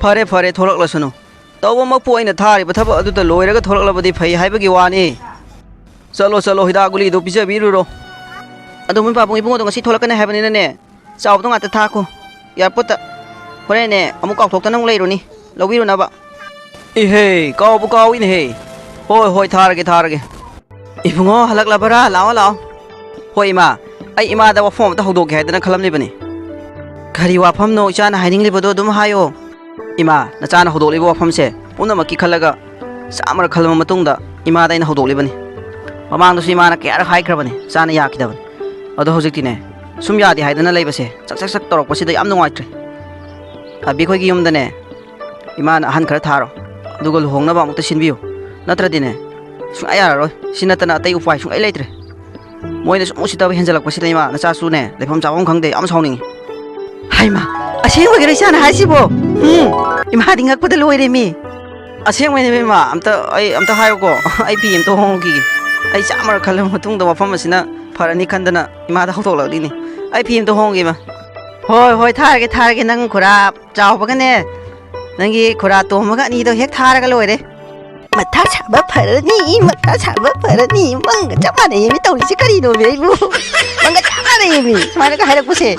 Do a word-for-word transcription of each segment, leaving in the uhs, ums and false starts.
ꯐꯔꯦ, ꯐꯔꯦ, ꯊꯣꯛꯂꯛꯂꯁꯅꯨ꯫ ꯇꯧꯕꯃꯛꯄꯨ ꯑꯩꯅ ꯊꯥꯔꯤꯕ ꯊꯕꯛ ꯑꯗꯨꯗ ꯂꯣꯏꯔꯒ ꯊꯣꯛꯂꯛꯂꯕꯗꯤ ꯐꯩ ꯍꯥꯏꯕꯒꯤ ꯋꯥꯅꯤ꯫ ꯆꯠꯂꯣ, ꯆꯠꯂꯣ, ꯍꯤꯗꯥꯛ ꯒꯨꯂꯤꯗꯨ ꯄꯤꯖꯕꯤꯔꯨꯔꯣ꯫ ꯑꯗꯣ ꯃꯣꯏ ꯄꯥꯕꯨꯡ ꯏꯕꯨꯡꯉꯣꯗꯣ ꯉꯁꯤ ꯊꯣꯛꯂꯛꯀꯅꯤ ꯍꯥꯏꯕꯅꯤꯅꯅꯦ, ꯆꯥꯎꯕꯗꯣ ꯉꯥꯛꯇ ꯊꯥꯈꯣ ꯑꯦꯌꯥꯔꯄꯣꯔꯠꯇ꯫ ꯍꯣꯔꯦꯟꯅꯦ ꯑꯃꯨꯛ ꯀꯥꯎꯊꯣꯛꯇꯅ ꯑꯃꯨꯛ ꯂꯩꯔꯨꯅꯤ, ꯂꯧꯕꯤꯔꯨꯅꯕ꯫ ꯏꯍꯦ, ꯀꯥꯎꯕꯨ ꯀꯥꯎꯏꯅꯦꯍꯦ꯫ ꯍꯣꯏ, ꯍꯣꯏ, ꯊꯥꯔꯒꯦ, ꯊꯥꯔꯒꯦ꯫ ꯏꯕꯨꯡꯉꯣ, ꯍꯜꯂꯛꯂꯕꯔꯥ? ꯂꯥꯛꯑꯣ, ꯂꯥꯛꯑꯣ꯫ ꯍꯣꯏ, ꯏꯃꯥ, ꯑꯩ ꯏꯃꯥꯗ ꯋꯥꯐꯝ ꯑꯝꯇ ꯍꯧꯗꯣꯛꯀꯦ ꯍꯥꯏꯗꯅ ꯈꯜꯂꯝꯂꯤꯕꯅꯤ꯫ ꯀꯔꯤ ꯋꯥꯐꯝꯅꯣ ꯏꯆꯥꯅ ꯍꯥꯏꯅꯤꯡꯂꯤꯕꯗꯣ ꯑꯗꯨꯝ ꯍꯥꯏꯌꯣ꯫ ꯏꯃꯥ, ꯅꯆꯥꯅ ꯍꯧꯗꯣꯛꯂꯤꯕ ꯋꯥꯐꯝꯁꯦ ꯄꯨꯝꯅꯃꯛꯀꯤ ꯈꯜꯂꯒ ꯆꯥꯝꯃꯔꯛ ꯈꯜꯂꯕ ꯃꯇꯨꯡꯗ ꯏꯃꯥꯗ ꯑꯩꯅ ꯍꯧꯗꯣꯛꯂꯤꯕꯅꯤ꯫ ꯃꯃꯥꯡꯗꯁꯨ ꯏꯃꯥꯅ ꯀꯌꯥꯔꯛ ꯍꯥꯏꯈ꯭ꯔꯕꯅꯤ, ꯏꯆꯥꯅ ꯌꯥꯈꯤꯗꯕꯅꯤ꯫ ꯑꯗꯣ ꯍꯧꯖꯤꯛꯇꯤꯅꯦ, ꯁꯨꯝ ꯌꯥꯗꯦ ꯍꯥꯏꯗꯅ ꯂꯩꯕꯁꯦ ꯆꯛ ꯆꯛ ꯆꯛ ꯇꯧꯔꯛꯄꯁꯤꯗ ꯌꯥꯝ ꯅꯨꯡꯉꯥꯏꯇ꯭ꯔꯦ꯫ ꯑꯕꯤ ꯑꯩꯈꯣꯏꯒꯤ ꯌꯨꯝꯗꯅꯦ, ꯏꯃꯥꯅ ꯑꯍꯟ ꯈꯔ ꯊꯥꯔꯣ, ꯑꯗꯨꯒ ꯂꯨꯍꯣꯡꯅꯕ ꯑꯃꯨꯛꯇ ꯁꯤꯟꯕꯤꯌꯨ꯫ ꯅꯠꯇ꯭ꯔꯗꯤꯅꯦ, ꯁꯨꯡꯌꯥ ꯌꯥꯔꯔꯣꯏ꯫ ꯁꯤ ꯅꯠꯇꯅ ꯑꯇꯩ ꯎꯄꯥꯏ ꯁꯨꯡꯂꯩ ꯂꯩꯇ꯭ꯔꯦ꯫ ꯃꯣꯏꯅ ꯁꯨꯝ ꯎꯁꯤꯠꯇꯕ ꯍꯦꯟꯖꯜꯂꯛꯄꯁꯤꯗ ꯏꯃꯥ, ꯅꯆꯥꯁꯨꯅꯦ, ꯂꯩꯐꯝ ꯆꯥꯐꯝ ꯈꯪꯗꯦ, ꯌꯥꯝ ꯁꯥꯎꯅꯤꯡꯉꯤ꯫ ꯍꯩꯃꯥ, ꯑꯁꯦꯡꯕꯒꯤꯔꯣ ꯏꯆꯥꯅ ꯍꯥꯏꯁꯤꯕꯣ? ꯎꯝ, ꯏꯃꯥꯗꯤ ꯉꯛꯄꯗ ꯂꯣꯏꯔꯦ ꯃꯤ꯫ ꯑꯁꯦꯡꯕꯩꯅꯦ ꯏꯃꯥ, ꯑꯝꯇ, ꯑꯩ ꯑꯝꯇ ꯍꯥꯏꯌꯨꯀꯣ꯫ ꯑꯩ ꯐꯤ ꯑꯝꯇ ꯍꯣꯡꯉꯨꯈꯤꯒꯦ꯫ ꯑꯩ ꯆꯥꯝꯃꯔꯛ ꯈꯜꯂꯕ ꯃꯇꯨꯡꯗ ꯋꯥꯐꯝ ꯑꯁꯤꯅ ꯐꯔꯅꯤ ꯈꯟꯗꯅ ꯏꯃꯥꯗ ꯍꯧꯗꯣꯛꯂꯛꯂꯤꯅꯤ꯫ ꯑꯩ ꯐꯤ ꯑꯝꯇ ꯍꯣꯡꯒꯦ ꯏꯃꯥ꯫ ꯍꯣꯏ, ꯍꯣꯏ, ꯊꯥꯔꯒꯦ, ꯊꯥꯔꯒꯦ꯫ ꯅꯪ ꯈꯨꯔꯥ ꯆꯥꯎꯕꯒꯅꯦ, ꯅꯪꯒꯤ ꯈꯨꯔꯥ ꯇꯣꯝꯕꯒ ꯑꯅꯤꯗꯣ ꯍꯦꯛ ꯊꯥꯔꯒ ꯂꯣꯏꯔꯦ꯫ ꯃꯊꯥ ꯁꯥꯕ ꯐꯔꯅꯤ, ꯃꯊꯥ ꯁꯥꯕ ꯐꯔꯅꯤ꯫ ꯃꯪꯒ ꯆꯞ ꯃꯥꯟꯅꯩꯌꯦ ꯃꯤ ꯇꯧꯔꯤꯁꯦ ꯀꯔꯤꯅꯣꯃꯤ ꯑꯩꯕꯨ? ꯃꯪꯒ ꯆꯞ ꯃꯥꯟꯅꯩꯌꯦ ꯃꯤ ꯁꯨꯃꯥꯏꯅꯒ ꯍꯥꯏꯔꯛꯄꯁꯦ꯫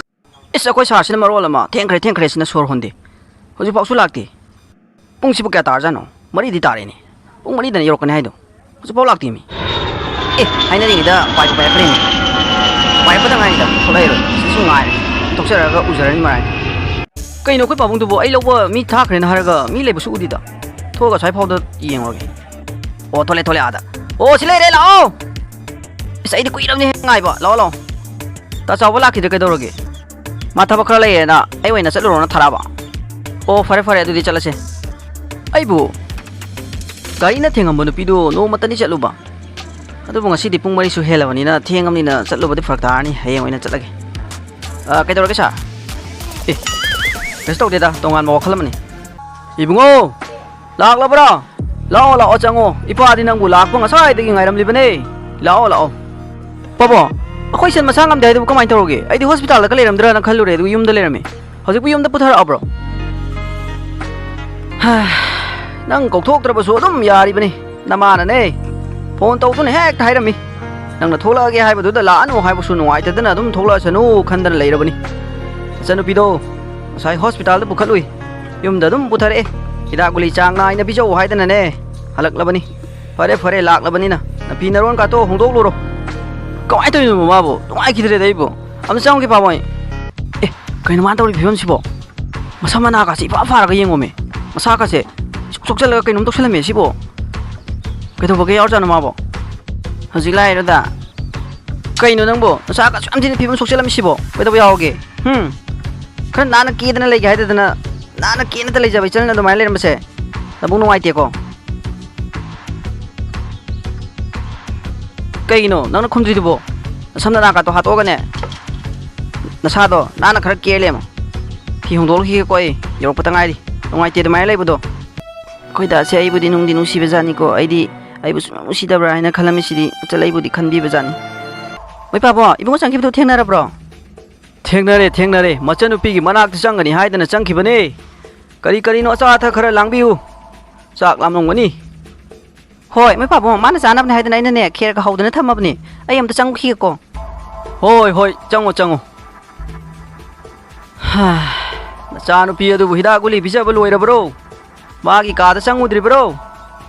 ꯏꯁ, ꯑꯩꯈꯣꯏ ꯁꯥꯔꯁꯤꯅ ꯃꯔꯣꯜ ꯑꯃ ꯊꯦꯡꯈ꯭ꯔꯦ, ꯊꯦꯡꯈ꯭ꯔꯦ ꯁꯤꯅ ꯁꯣꯔ ꯍꯣꯟꯗꯦ꯫ ꯍꯧꯖꯤꯛꯐꯥꯎꯁꯨ ꯂꯥꯛꯇꯦ꯫ ꯄꯨꯡꯁꯤꯕꯨ ꯀꯌꯥ ꯇꯥꯔꯖꯥꯠꯅꯣ? ꯃꯔꯤꯗꯤ ꯇꯥꯔꯦꯅꯦ꯫ ꯄꯨꯡ ꯃꯔꯤꯗꯅ ꯌꯧꯔꯛꯀꯅꯤ ꯍꯥꯏꯗꯣ꯫ ꯍꯧꯖꯤꯛꯐꯥꯎ ꯂꯥꯛꯇꯦꯃꯤ꯫ ꯑꯦ, ꯍꯥꯏꯅꯔꯤꯉꯩꯗ ꯄꯥꯏꯕꯨ ꯄꯥꯏꯔꯛꯈ꯭ꯔꯦꯅꯦ꯫ ꯄꯥꯏꯔꯛꯄꯗ ꯉꯥꯏꯔꯤꯗ, ꯊꯣꯛꯂꯛꯏꯔꯣꯏ꯫ ꯁꯤꯁꯨ ꯉꯥꯏꯔꯦ꯫ ꯊꯣꯛꯆꯔꯛꯑꯒ ꯎꯖꯔꯅꯤ ꯃꯔꯥꯏꯅ꯫ ꯀꯩꯅꯣ ꯑꯩꯈꯣꯏ ꯄꯥꯕꯨꯡꯗꯨꯕꯨ ꯑꯩ ꯂꯧꯕ ꯃꯤ ꯊꯥꯈ꯭ꯔꯦꯅ ꯍꯥꯏꯔꯒ ꯃꯤ ꯂꯩꯕꯁꯨ ꯎꯗꯦꯗ꯫ ꯊꯣꯛꯑꯒ ꯑꯁ꯭ꯋꯥꯏ ꯐꯥꯎꯗ ꯌꯦꯡꯉꯨꯔꯒꯦ꯫ ꯑꯣ, ꯊꯣꯛꯂꯛꯑꯦ, ꯊꯣꯛꯂꯛꯑꯦ ꯑꯥꯗ꯫ ꯑꯣ, ꯁꯤ ꯂꯩꯔꯦ, ꯂꯥꯛꯑꯣ꯫ ꯏꯁ, ꯑꯩꯗꯤ ꯀꯨꯏꯔꯕꯅꯦ ꯉꯥꯏꯕ꯫ ꯂꯥꯛꯑꯣ, ꯂꯥꯛꯑꯣ꯫ ꯇꯥ ꯆꯥꯎꯕ ꯂꯥꯛꯈꯤꯗ꯭ꯔꯦ ꯀꯩꯗꯧꯔꯒꯦ? ꯃꯥ ꯊꯕꯛ ꯈꯔ ꯂꯩꯌꯦꯅ ꯑꯩ ꯑꯣꯏꯅ ꯆꯠꯂꯨꯔꯣꯅ ꯊꯥꯔꯛꯑꯕ? ꯑꯣ, ꯐꯔꯦ, ꯐꯔꯦ, ꯑꯗꯨꯗꯤ ꯆꯠꯂꯁꯦ꯫ ꯑꯩꯕꯨ ꯒꯥꯔꯤꯅ ꯊꯦꯡꯉꯝꯕ ꯅꯨꯄꯤꯗꯣ ꯅꯣꯡꯃꯇꯅꯤ ꯆꯠꯂꯨꯕ꯫ ꯑꯗꯨꯕꯨ ꯉꯁꯤꯗꯤ ꯄꯨꯡ ꯃꯔꯤꯁꯨ ꯍꯦꯜꯂꯕꯅꯤꯅ ꯊꯦꯡꯉꯕꯅꯤꯅ ꯆꯠꯂꯨꯕꯗꯤ ꯐꯔꯛ ꯇꯥꯔꯅꯤ꯫ ꯍꯌꯦꯡ ꯑꯣꯏꯅ ꯆꯠꯂꯒꯦ꯫ ꯑ, ꯀꯩꯗꯧꯔꯒꯦ ꯁꯥꯔ? ꯑꯦ, ꯀꯩꯁꯨ ꯇꯧꯗꯦꯗ, ꯇꯣꯉꯥꯟꯕ ꯋꯥꯈꯜ ꯑꯃꯅꯤ꯫ ꯏꯕꯨꯡꯉꯣ! ꯂꯥꯛꯂꯕ꯭ꯔꯥ? ꯂꯥꯛꯑꯣ, ꯂꯥꯛꯑꯣ, ꯆꯪꯉꯣ꯫ ꯏꯄꯥꯗꯤ ꯅꯪꯕꯨ ꯂꯥꯛꯄ ꯉꯁꯥꯏꯗꯒꯤ ꯉꯥꯏꯔꯝꯂꯤꯕꯅꯦ꯫ ꯂꯥꯛꯑꯣ, ꯂꯥꯛꯑꯣ꯫ ꯄꯥꯕꯣ, ꯑꯩꯈꯣꯏ ꯁꯟ ꯃꯁꯥ ꯉꯝꯗꯦ ꯍꯥꯏꯗꯨꯕꯨ ꯀꯃꯥꯏꯅ ꯇꯧꯔꯒꯦ? ꯑꯩꯗꯤ ꯍꯣꯁꯄꯤꯇꯥꯜꯗꯒ ꯂꯩꯔꯝꯗ꯭ꯔꯥꯅ ꯈꯜꯂꯨꯔꯦ, ꯑꯗꯨꯒ ꯌꯨꯝꯗ ꯂꯩꯔꯝꯃꯦ꯫ ꯍꯧꯖꯤꯛꯄꯨ ꯌꯨꯝꯗ ꯄꯨꯊꯔꯛꯑꯕ꯭ꯔꯣ? ꯍꯥ, ꯅꯪ ꯀꯧꯊꯣꯛꯇ꯭ꯔꯕꯁꯨ ꯑꯗꯨꯝ ꯌꯥꯔꯤꯕꯅꯤ꯫ ꯅꯃꯥꯅꯅꯦ, ꯐꯣꯟ ꯇꯧꯗꯨꯅ ꯍꯦꯛꯇ ꯍꯥꯏꯔꯝꯃꯤ, "ꯅꯪꯅ ꯊꯣꯛꯂꯛꯑꯒꯦ ꯍꯥꯏꯕꯗꯨꯗ ꯂꯥꯛꯑꯅꯨ ꯍꯥꯏꯕꯁꯨ ꯅꯨꯡꯉꯥꯏꯇꯗꯅ ꯑꯗꯨꯝ ꯊꯣꯛꯂꯛꯑꯁꯅꯨ ꯈꯟꯗꯅ ꯂꯩꯔꯕꯅꯤ꯫" ꯏꯆꯟꯅꯨꯄꯤꯗꯣ ꯉꯁꯥꯏ ꯍꯣꯁꯄꯤꯇꯥꯜꯗ ꯄꯨꯈꯠꯂꯨꯏ꯫ ꯌꯨꯝꯗ ꯑꯗꯨꯝ ꯄꯨꯊꯔꯛꯑꯦ꯫ ꯍꯤꯗꯥꯛ ꯒꯨꯂꯤ ꯆꯥꯡ ꯅꯥꯏꯅ ꯄꯤꯖꯧ ꯍꯥꯏꯗꯅꯅꯦ ꯍꯜꯂꯛꯂꯕꯅꯤ꯫ ꯐꯔꯦ, ꯐꯔꯦ, ꯂꯥꯛꯂꯕꯅꯤꯅ ꯅꯐꯤ ꯅꯔꯣꯟ ꯀꯥꯇꯣ ꯍꯣꯡꯗꯣꯛꯂꯨꯔꯣ꯫ ꯀꯃꯥꯏꯅ ꯇꯧꯔꯤꯅꯣ ꯃꯥꯕꯨ? ꯅꯨꯡꯉꯥꯏꯈꯤꯗ꯭ꯔꯦꯗ ꯑꯩꯕꯨ꯫ ꯑꯝꯇ ꯆꯪꯉꯨꯒꯦ ꯄꯥꯕꯣꯏ꯫ ꯑꯦ, ꯀꯩꯅꯣ ꯃꯥꯅ ꯇꯧꯔꯤ ꯐꯤꯕꯝꯁꯤꯕꯣ? ꯃꯁꯝ ꯃꯅꯥꯒꯁꯦ ꯏꯐꯥ ꯐꯥꯔꯒ ꯌꯦꯡꯉꯣꯃꯦ꯫ ꯃꯁꯥꯒꯁꯦ ꯁꯨꯛ ꯁꯣꯛꯆꯜꯂꯒ ꯀꯩꯅꯣꯝ ꯇꯧꯁꯜꯂꯝꯃꯦ ꯁꯤꯕꯣ꯫ ꯀꯩꯗꯧꯕꯒ ꯌꯥꯎꯔꯖꯥꯠꯅꯣ ꯃꯥꯕꯣ? ꯍꯧꯖꯤꯛ ꯂꯥꯛꯏꯔꯣꯗ꯫ ꯀꯩꯅꯣ ꯅꯪꯕꯣ? ꯅꯁꯥꯒ ꯑꯁꯨꯛ ꯌꯥꯝ ꯊꯤꯅ ꯐꯤꯕꯝ ꯁꯣꯛꯆꯜꯂꯝꯃꯤꯁꯤꯕꯣ? ꯀꯩꯗꯧꯕ ꯌꯥꯎꯔꯒꯦ? ꯍꯨꯝ? ꯈꯔ ꯅꯥꯟꯅ ꯀꯦꯗꯅ ꯂꯩꯒꯦ ꯍꯥꯏꯗꯗꯅ, ꯅꯥꯟꯅ ꯀꯦꯅꯇ ꯂꯩꯖꯕ ꯏꯆꯜꯅ ꯑꯗꯨꯃꯥꯏꯅ ꯂꯩꯔꯝꯕꯁꯦ ꯅꯕꯨꯛ ꯅꯨꯡꯉꯥꯏꯇꯦꯀꯣ꯫ ꯀꯩꯒꯤꯅꯣ ꯅꯪꯅ ꯈꯨꯝꯗ꯭ꯔꯤꯗꯨꯕꯣ? ꯅꯁꯝ ꯅꯅꯥꯒꯥꯗꯣ ꯍꯥꯠꯇꯣꯛꯑꯒꯅꯦ, ꯅꯁꯥꯗꯣ ꯅꯥꯟꯅ ꯈꯔ ꯀꯦꯔ ꯂꯩꯔꯝꯃꯣ꯫ ꯐꯤ ꯍꯣꯡꯗꯣꯛꯂꯨꯈꯤꯒꯦꯀꯣ ꯑꯩ, ꯌꯧꯔꯛꯄꯇ ꯉꯥꯏꯔꯤ꯫ ꯅꯨꯡꯉꯥꯏꯇꯦ ꯑꯗꯨꯃꯥꯏꯅ ꯂꯩꯕꯗꯣ꯫ ꯑꯩꯈꯣꯏ ꯗꯥꯁꯦ ꯑꯩꯕꯨꯗꯤ ꯅꯨꯡꯗꯤ ꯅꯨꯡꯁꯤꯕꯖꯥꯠꯅꯤꯀꯣ, ꯑꯩꯗꯤ ꯑꯩꯕꯨ ꯁꯨꯡꯅꯨꯡ ꯅꯨꯡꯁꯤꯗꯕ꯭ꯔꯥ ꯍꯥꯏꯅ ꯈꯜꯂꯝꯃꯤꯁꯤꯗꯤ, ꯃꯆꯜ ꯑꯩꯕꯨꯗꯤ ꯈꯟꯕꯤꯕꯖꯥꯠꯅꯤ꯫ ꯃꯣꯏ ꯄꯥꯕꯣ, ꯏꯕꯨꯡꯉꯣ ꯆꯪꯈꯤꯕꯗꯨ ꯊꯦꯡꯅꯔꯕ꯭ꯔꯣ? ꯊꯦꯡꯅꯔꯦ, ꯊꯦꯡꯅꯔꯦ꯫ ꯃꯆꯟꯅꯨꯄꯤꯒꯤ ꯃꯅꯥꯛꯇ ꯆꯪꯒꯅꯤ ꯍꯥꯏꯗꯅ ꯆꯪꯈꯤꯕꯅꯦ꯫ ꯀꯔꯤ ꯀꯔꯤꯅꯣ ꯑꯆꯥ ꯑꯊꯛ ꯈꯔ ꯂꯥꯡꯕꯤꯌꯨ꯫ ꯆꯥꯛ ꯂꯥꯝꯂꯝꯒꯅꯤ꯫ ꯍꯣꯏ, ꯃꯣꯏ ꯄꯥꯕꯨꯡ, ꯃꯥꯅ ꯆꯥꯅꯕꯅꯦ ꯍꯥꯏꯗꯅ ꯑꯩꯅꯅꯦ ꯈꯦꯔꯒ ꯍꯧꯗꯅ ꯊꯝꯃꯕꯅꯦ꯫ ꯑꯩ ꯑꯝꯇ ꯆꯪꯉꯨꯈꯤꯒꯦꯀꯣ꯫ ꯍꯣꯏ, ꯍꯣꯏ, ꯆꯪꯉꯣ, ꯆꯪꯉꯣ꯫ ꯍꯥ, ꯅꯆꯥꯅꯨꯄꯤ ꯑꯗꯨꯕꯨ ꯍꯤꯗꯥꯛ ꯒꯨꯂꯤ ꯄꯤꯖꯕ ꯂꯣꯏꯔꯕ꯭ꯔꯣ? ꯃꯥꯒꯤ ꯀꯥꯗ ꯆꯪꯉꯨꯗ꯭ꯔꯤꯕ꯭ꯔꯣ?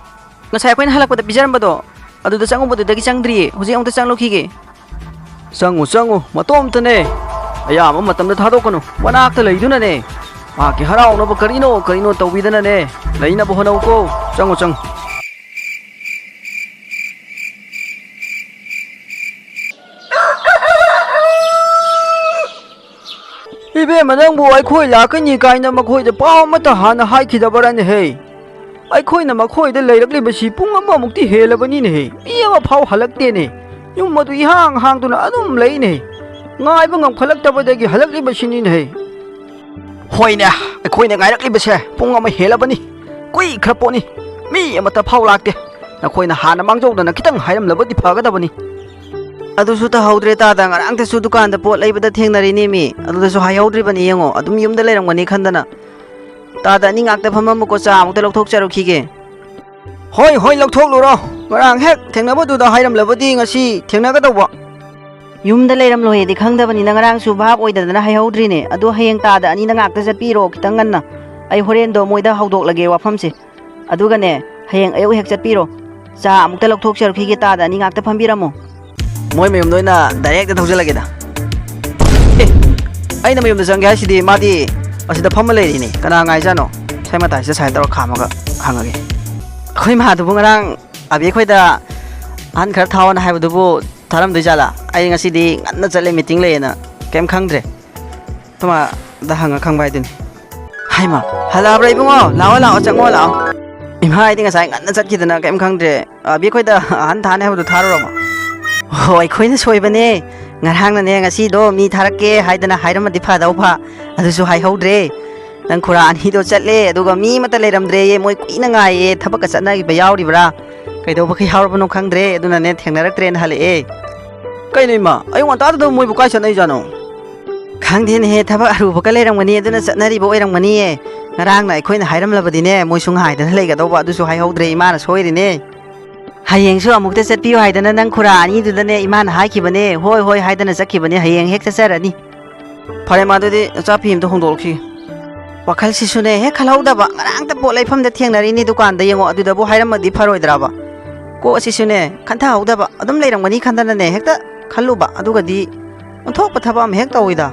ꯉꯁꯥꯏ ꯑꯩꯈꯣꯏꯅ ꯍꯜꯂꯛꯄꯗ ꯄꯤꯖꯔꯝꯕꯗꯣ, ꯑꯗꯨꯗ ꯆꯪꯉꯨꯕꯗꯨꯗꯒꯤ ꯆꯪꯗ꯭ꯔꯤꯌꯦ꯫ ꯍꯧꯖꯤꯛ ꯑꯃꯨꯛꯇ ꯆꯪꯂꯨꯈꯤꯒꯦ꯫ ꯆꯪꯉꯨ, ꯆꯪꯉꯨ, ꯃꯇꯣꯝꯇꯅꯦ꯫ ꯑꯌꯥꯝꯕ ꯃꯇꯝꯗ ꯊꯥꯗꯣꯛꯀꯅꯨ, ꯃꯅꯥꯛꯇ ꯂꯩꯗꯨꯅꯅꯦ꯫ ꯃꯍꯥꯛꯀꯤ ꯍꯔꯥꯎꯅꯕ ꯀꯔꯤꯅꯣ ꯀꯔꯤꯅꯣ ꯇꯧꯕꯤꯗꯅꯅꯦ ꯂꯩꯅꯕ ꯍꯣꯠꯅꯧꯀꯣ꯫ ꯆꯪꯉꯨ, ꯆꯪꯉꯨ꯫ ꯏꯕꯦꯝꯃ, ꯅꯪꯕꯨ ꯑꯩꯈꯣꯏ ꯂꯥꯛꯀꯅꯤ ꯀꯥꯏꯅ ꯃꯈꯣꯏꯗ ꯄꯥꯎ ꯑꯃꯠꯇ ꯍꯥꯟꯅ ꯍꯥꯏꯈꯤꯗꯕꯔꯅꯦꯍꯦ? ꯑꯩꯈꯣꯏꯅ ꯃꯈꯣꯏꯗ ꯂꯩꯔꯛꯂꯤꯕꯁꯤ ꯄꯨꯡ ꯑꯃꯃꯨꯛꯇꯤ ꯍꯦꯜꯂꯕꯅꯤꯅꯦꯍꯦ꯫ ꯃꯤ ꯑꯃ ꯐꯥꯎ ꯍꯜꯂꯛꯇꯦꯅꯦ꯫ ꯌꯨꯝ ꯑꯗꯨ ꯏꯍꯥꯡ ꯍꯥꯡꯗꯨꯅ ꯑꯗꯨꯝ ꯂꯩꯅꯦ꯫ ꯉꯥꯏꯕ ꯉꯝꯈꯠꯂꯛꯇꯕꯗꯒꯤ ꯍꯜꯂꯛꯂꯤꯕꯁꯤꯅꯤꯅꯦꯍꯦ꯫ ꯍꯣꯏꯅꯦ, ꯑꯩꯈꯣꯏꯅ ꯉꯥꯏꯔꯛꯂꯤꯕꯁꯦ ꯄꯨꯡ ꯑꯃ ꯍꯦꯜꯂꯕꯅꯤ꯫ ꯀꯨꯏꯈ꯭ꯔ ꯄꯣꯠꯅꯤ꯫ ꯃꯤ ꯑꯃꯠꯇ ꯐꯥꯎ ꯂꯥꯛꯇꯦ꯫ ꯅꯈꯣꯏꯅ ꯍꯥꯟꯅ ꯃꯥꯡꯖꯧꯗꯅ ꯈꯤꯇꯪ ꯍꯥꯏꯔꯝꯂꯕꯗꯤ ꯐꯒꯗꯕꯅꯤ꯫ ꯑꯗꯨꯁꯨ ꯇꯧꯍꯧꯗ꯭ꯔꯦ ꯇꯥꯗ, ꯉꯔꯥꯡꯇꯁꯨ ꯗꯨꯀꯥꯟꯗ ꯄꯣꯠ ꯂꯩꯕꯗ ꯊꯦꯡꯅꯔꯤꯅꯦ ꯃꯤ, ꯑꯗꯨꯗꯁꯨ ꯍꯥꯏꯍꯧꯗ꯭ꯔꯤꯕꯅꯤ꯫ ꯌꯦꯡꯉꯣ, ꯑꯗꯨꯝ ꯌꯨꯝꯗ ꯂꯩꯔꯝꯒꯅꯤ ꯈꯟꯗꯅ꯫ ꯇꯥꯗ, ꯑꯅꯤ ꯉꯥꯛꯇ ꯐꯝꯃꯝꯃꯨꯀꯣ, ꯆꯥ ꯑꯃꯨꯛꯇ ꯂꯧꯊꯣꯛꯆꯔꯨꯈꯤꯒꯦ꯫ ꯍꯣꯏ ꯍꯣꯏ, ꯂꯧꯊꯣꯛꯂꯨꯔꯣ꯫ ꯉꯔꯥꯡ ꯍꯦꯛ ꯊꯦꯡꯅꯕꯗꯨꯗ ꯍꯥꯏꯔꯝꯂꯕꯗꯤ ꯉꯁꯤ ꯊꯦꯡꯅꯒꯗꯧꯕ꯫ ꯌꯨꯝꯗ ꯂꯩꯔꯝꯂꯣꯏꯌꯦꯗꯤ ꯈꯪꯗꯕꯅꯤꯅ ꯉꯔꯥꯡꯁꯨ ꯚꯥꯞ ꯑꯣꯏꯗꯗꯅ ꯍꯥꯏꯍꯧꯗ꯭ꯔꯤꯅꯦ꯫ ꯑꯗꯣ ꯍꯌꯦꯡ ꯇꯥꯗ ꯑꯅꯤꯗ ꯉꯥꯛꯇ ꯆꯠꯄꯤꯔꯣ, ꯈꯤꯇꯪ ꯉꯟꯅ꯫ ꯑꯩ ꯍꯣꯔꯦꯟꯗꯣ ꯃꯣꯏꯗ ꯍꯧꯗꯣꯛꯂꯒꯦ ꯋꯥꯐꯝꯁꯦ꯫ ꯑꯗꯨꯒꯅꯦ, ꯍꯌꯦꯡ ꯑꯌꯨꯛ ꯍꯦꯛ ꯆꯠꯄꯤꯔꯣ꯫ ꯆꯥ ꯑꯃꯨꯛꯇ ꯂꯧꯊꯣꯛꯆꯔꯛꯈꯤꯒꯦ, ꯇꯥꯗ ꯑꯅꯤ ꯉꯥꯛꯇ ꯐꯝꯕꯤꯔꯝꯃꯣ꯫ ꯃꯣꯏ ꯃꯌꯨꯝꯗ ꯑꯣꯏꯅ ꯗꯥꯏꯔꯦꯛꯇ ꯊꯧꯖꯤꯜꯂꯒꯦꯗ꯫ ꯑꯦ, ꯑꯩꯅ ꯃꯌꯨꯝꯗ ꯆꯪꯒꯦ ꯍꯥꯏꯁꯤꯗꯤ ꯃꯥꯗꯤ ꯑꯁꯤꯗ ꯐꯝꯃ ꯂꯩꯔꯤꯅꯦ꯫ ꯀꯅꯥ ꯉꯥꯏꯖꯥꯠꯅꯣ? ꯁꯥꯏ ꯃꯇꯥꯏꯁꯤꯗ ꯁꯥꯏ ꯇꯧꯔ ꯈꯥꯝꯃꯒ ꯍꯪꯉꯒꯦ꯫ ꯑꯩꯈꯣꯏ ꯃꯥꯗꯨꯕꯨ ꯉꯔꯥꯡ ꯑꯕꯤ ꯑꯩꯈꯣꯏꯗ ꯑꯍꯟ ꯈꯔ ꯊꯥꯎꯑꯣꯅ ꯍꯥꯏꯕꯗꯨꯕꯨ ꯊꯥꯔꯝꯗꯣꯏ ꯖꯥꯠꯂꯥ? ꯑꯩ ꯉꯁꯤꯗꯤ ꯉꯟꯅ ꯆꯠꯂꯦ, ꯃꯤꯇꯤꯡ ꯂꯩꯌꯦꯅ꯫ ꯀꯩꯝ ꯈꯪꯗ꯭ꯔꯦ꯫ ꯇꯣꯃꯥꯗ ꯍꯪꯉ ꯈꯪꯕ ꯍꯥꯏꯗꯨꯅꯤ꯫ ꯍꯥꯏꯃ, ꯍꯜꯂꯛꯑꯕ꯭ꯔꯥ ꯏꯕꯨꯡꯉꯣ? ꯂꯥꯛꯑꯣ, ꯂꯥꯛꯑꯣ, ꯆꯪꯉꯣ, ꯂꯥꯛꯑꯣ꯫ ꯏꯃꯥ, ꯑꯩꯗꯤ ꯉꯁꯥꯏ ꯉꯟꯅ ꯆꯠꯈꯤꯗꯅ ꯀꯩꯝ ꯈꯪꯗ꯭ꯔꯦ꯫ ꯑꯕꯤ ꯑꯩꯈꯣꯏꯗ ꯑꯍꯟ ꯊꯥꯅꯤ ꯍꯥꯏꯕꯗꯨ ꯊꯥꯔꯨꯔꯕꯣ? ꯍꯣ, ꯑꯩꯈꯣꯏꯅ ꯁꯣꯏꯕꯅꯦ꯫ ꯉꯔꯥꯡꯅꯅꯦ, ꯉꯁꯤꯗꯣ ꯃꯤ ꯊꯥꯔꯛꯀꯦ ꯍꯥꯏꯗꯅ ꯍꯥꯏꯔꯝꯃꯗꯤ ꯐꯗꯧꯕ꯫ ꯑꯗꯨꯁꯨ ꯍꯥꯏꯍꯧꯗ꯭ꯔꯦ꯫ ꯅꯪ ꯈꯨꯔꯥ ꯑꯅꯤꯗꯣ ꯆꯠꯂꯦ, ꯑꯗꯨꯒ ꯃꯤ ꯑꯃꯠꯇ ꯂꯩꯔꯝꯗ꯭ꯔꯦꯌꯦ꯫ ꯃꯣꯏ ꯀꯨꯏꯅ ꯉꯥꯏꯌꯦ꯫ ꯊꯕꯛꯀ ꯆꯠꯅꯈꯤꯕ ꯌꯥꯎꯔꯤꯕ꯭ꯔꯥ? ꯀꯩꯗꯧꯕꯒ ꯌꯥꯎꯔꯕꯅꯣ ꯈꯪꯗ꯭ꯔꯦ꯫ ꯑꯗꯨꯅꯅꯦ, ꯊꯦꯡꯅꯔꯛꯇ꯭ꯔꯦꯅ ꯍꯜꯂꯛꯑꯦ꯫ ꯀꯩꯅꯣ ꯏꯃꯥ, ꯑꯌꯨꯛ ꯉꯟꯇꯥꯗꯨꯗ ꯃꯣꯏꯕꯨ ꯀꯥꯏ ꯆꯠꯅꯩꯖꯥꯠꯅꯣ? ꯈꯪꯗꯦꯅꯦꯍꯦ, ꯊꯕꯛ ꯑꯔꯨꯕꯒ ꯂꯩꯔꯝꯒꯅꯤ, ꯑꯗꯨꯅ ꯆꯠꯅꯔꯤꯕ ꯑꯣꯏꯔꯝꯒꯅꯤꯌꯦ꯫ ꯉꯔꯥꯡꯅ ꯑꯩꯈꯣꯏꯅ ꯍꯥꯏꯔꯝꯂꯕꯗꯤꯅꯦ, ꯃꯣꯏꯁꯨ ꯉꯥꯏꯗꯅ ꯂꯩꯒꯗꯧꯕ, ꯑꯗꯨꯁꯨ ꯍꯥꯏꯍꯧꯗ꯭ꯔꯦ, ꯏꯃꯥꯅ ꯁꯣꯏꯔꯤꯅꯦ꯫ ꯍꯌꯦꯡꯁꯨ ꯑꯃꯨꯛꯇ ꯆꯠꯄꯤꯌꯨ ꯍꯥꯏꯗꯅ ꯅꯪ ꯈꯨꯔꯥ ꯑꯅꯤꯗꯨꯗꯅꯦ ꯏꯃꯥꯅ ꯍꯥꯏꯈꯤꯕꯅꯦ, ꯍꯣꯏ ꯍꯣꯏ ꯍꯥꯏꯗꯅ ꯆꯠꯈꯤꯕꯅꯦ, ꯍꯌꯦꯡ ꯍꯦꯛ ꯆꯠꯆꯔꯅꯤ꯫ ꯐꯔꯦ, ꯃꯥ, ꯑꯗꯨꯗꯤ ꯅꯆꯥ ꯐꯤ ꯑꯝꯇ ꯍꯣꯡꯗꯣꯛꯂꯛꯈꯤꯒꯦ꯫ ꯋꯥꯈꯜꯁꯤꯁꯨꯅꯦ ꯍꯦꯛ ꯈꯜꯍꯧꯗꯕ, ꯉꯔꯥꯡꯇ ꯄꯣꯠ ꯂꯩꯐꯝꯗ ꯊꯦꯡꯅꯔꯤꯅꯤ ꯗꯨꯀꯥꯟꯗ, ꯌꯦꯡꯉꯣ, ꯑꯗꯨꯗꯕꯨ ꯍꯥꯏꯔꯝꯃꯗꯤ ꯐꯔꯣꯏꯗ꯭ꯔꯕ? ꯀꯣꯛ ꯑꯁꯤꯁꯨꯅꯦ ꯈꯟꯊꯍꯧꯗꯕ, ꯑꯗꯨꯝ ꯂꯩꯔꯝꯒꯅꯤ ꯈꯟꯗꯅꯅꯦ ꯍꯦꯛꯇ ꯈꯜꯂꯨꯕ, ꯑꯗꯨꯒꯗꯤ ꯑꯣꯟꯊꯣꯛꯄ ꯊꯕꯛ ꯑꯃ ꯍꯦꯛ ꯇꯧꯋꯤꯗ꯫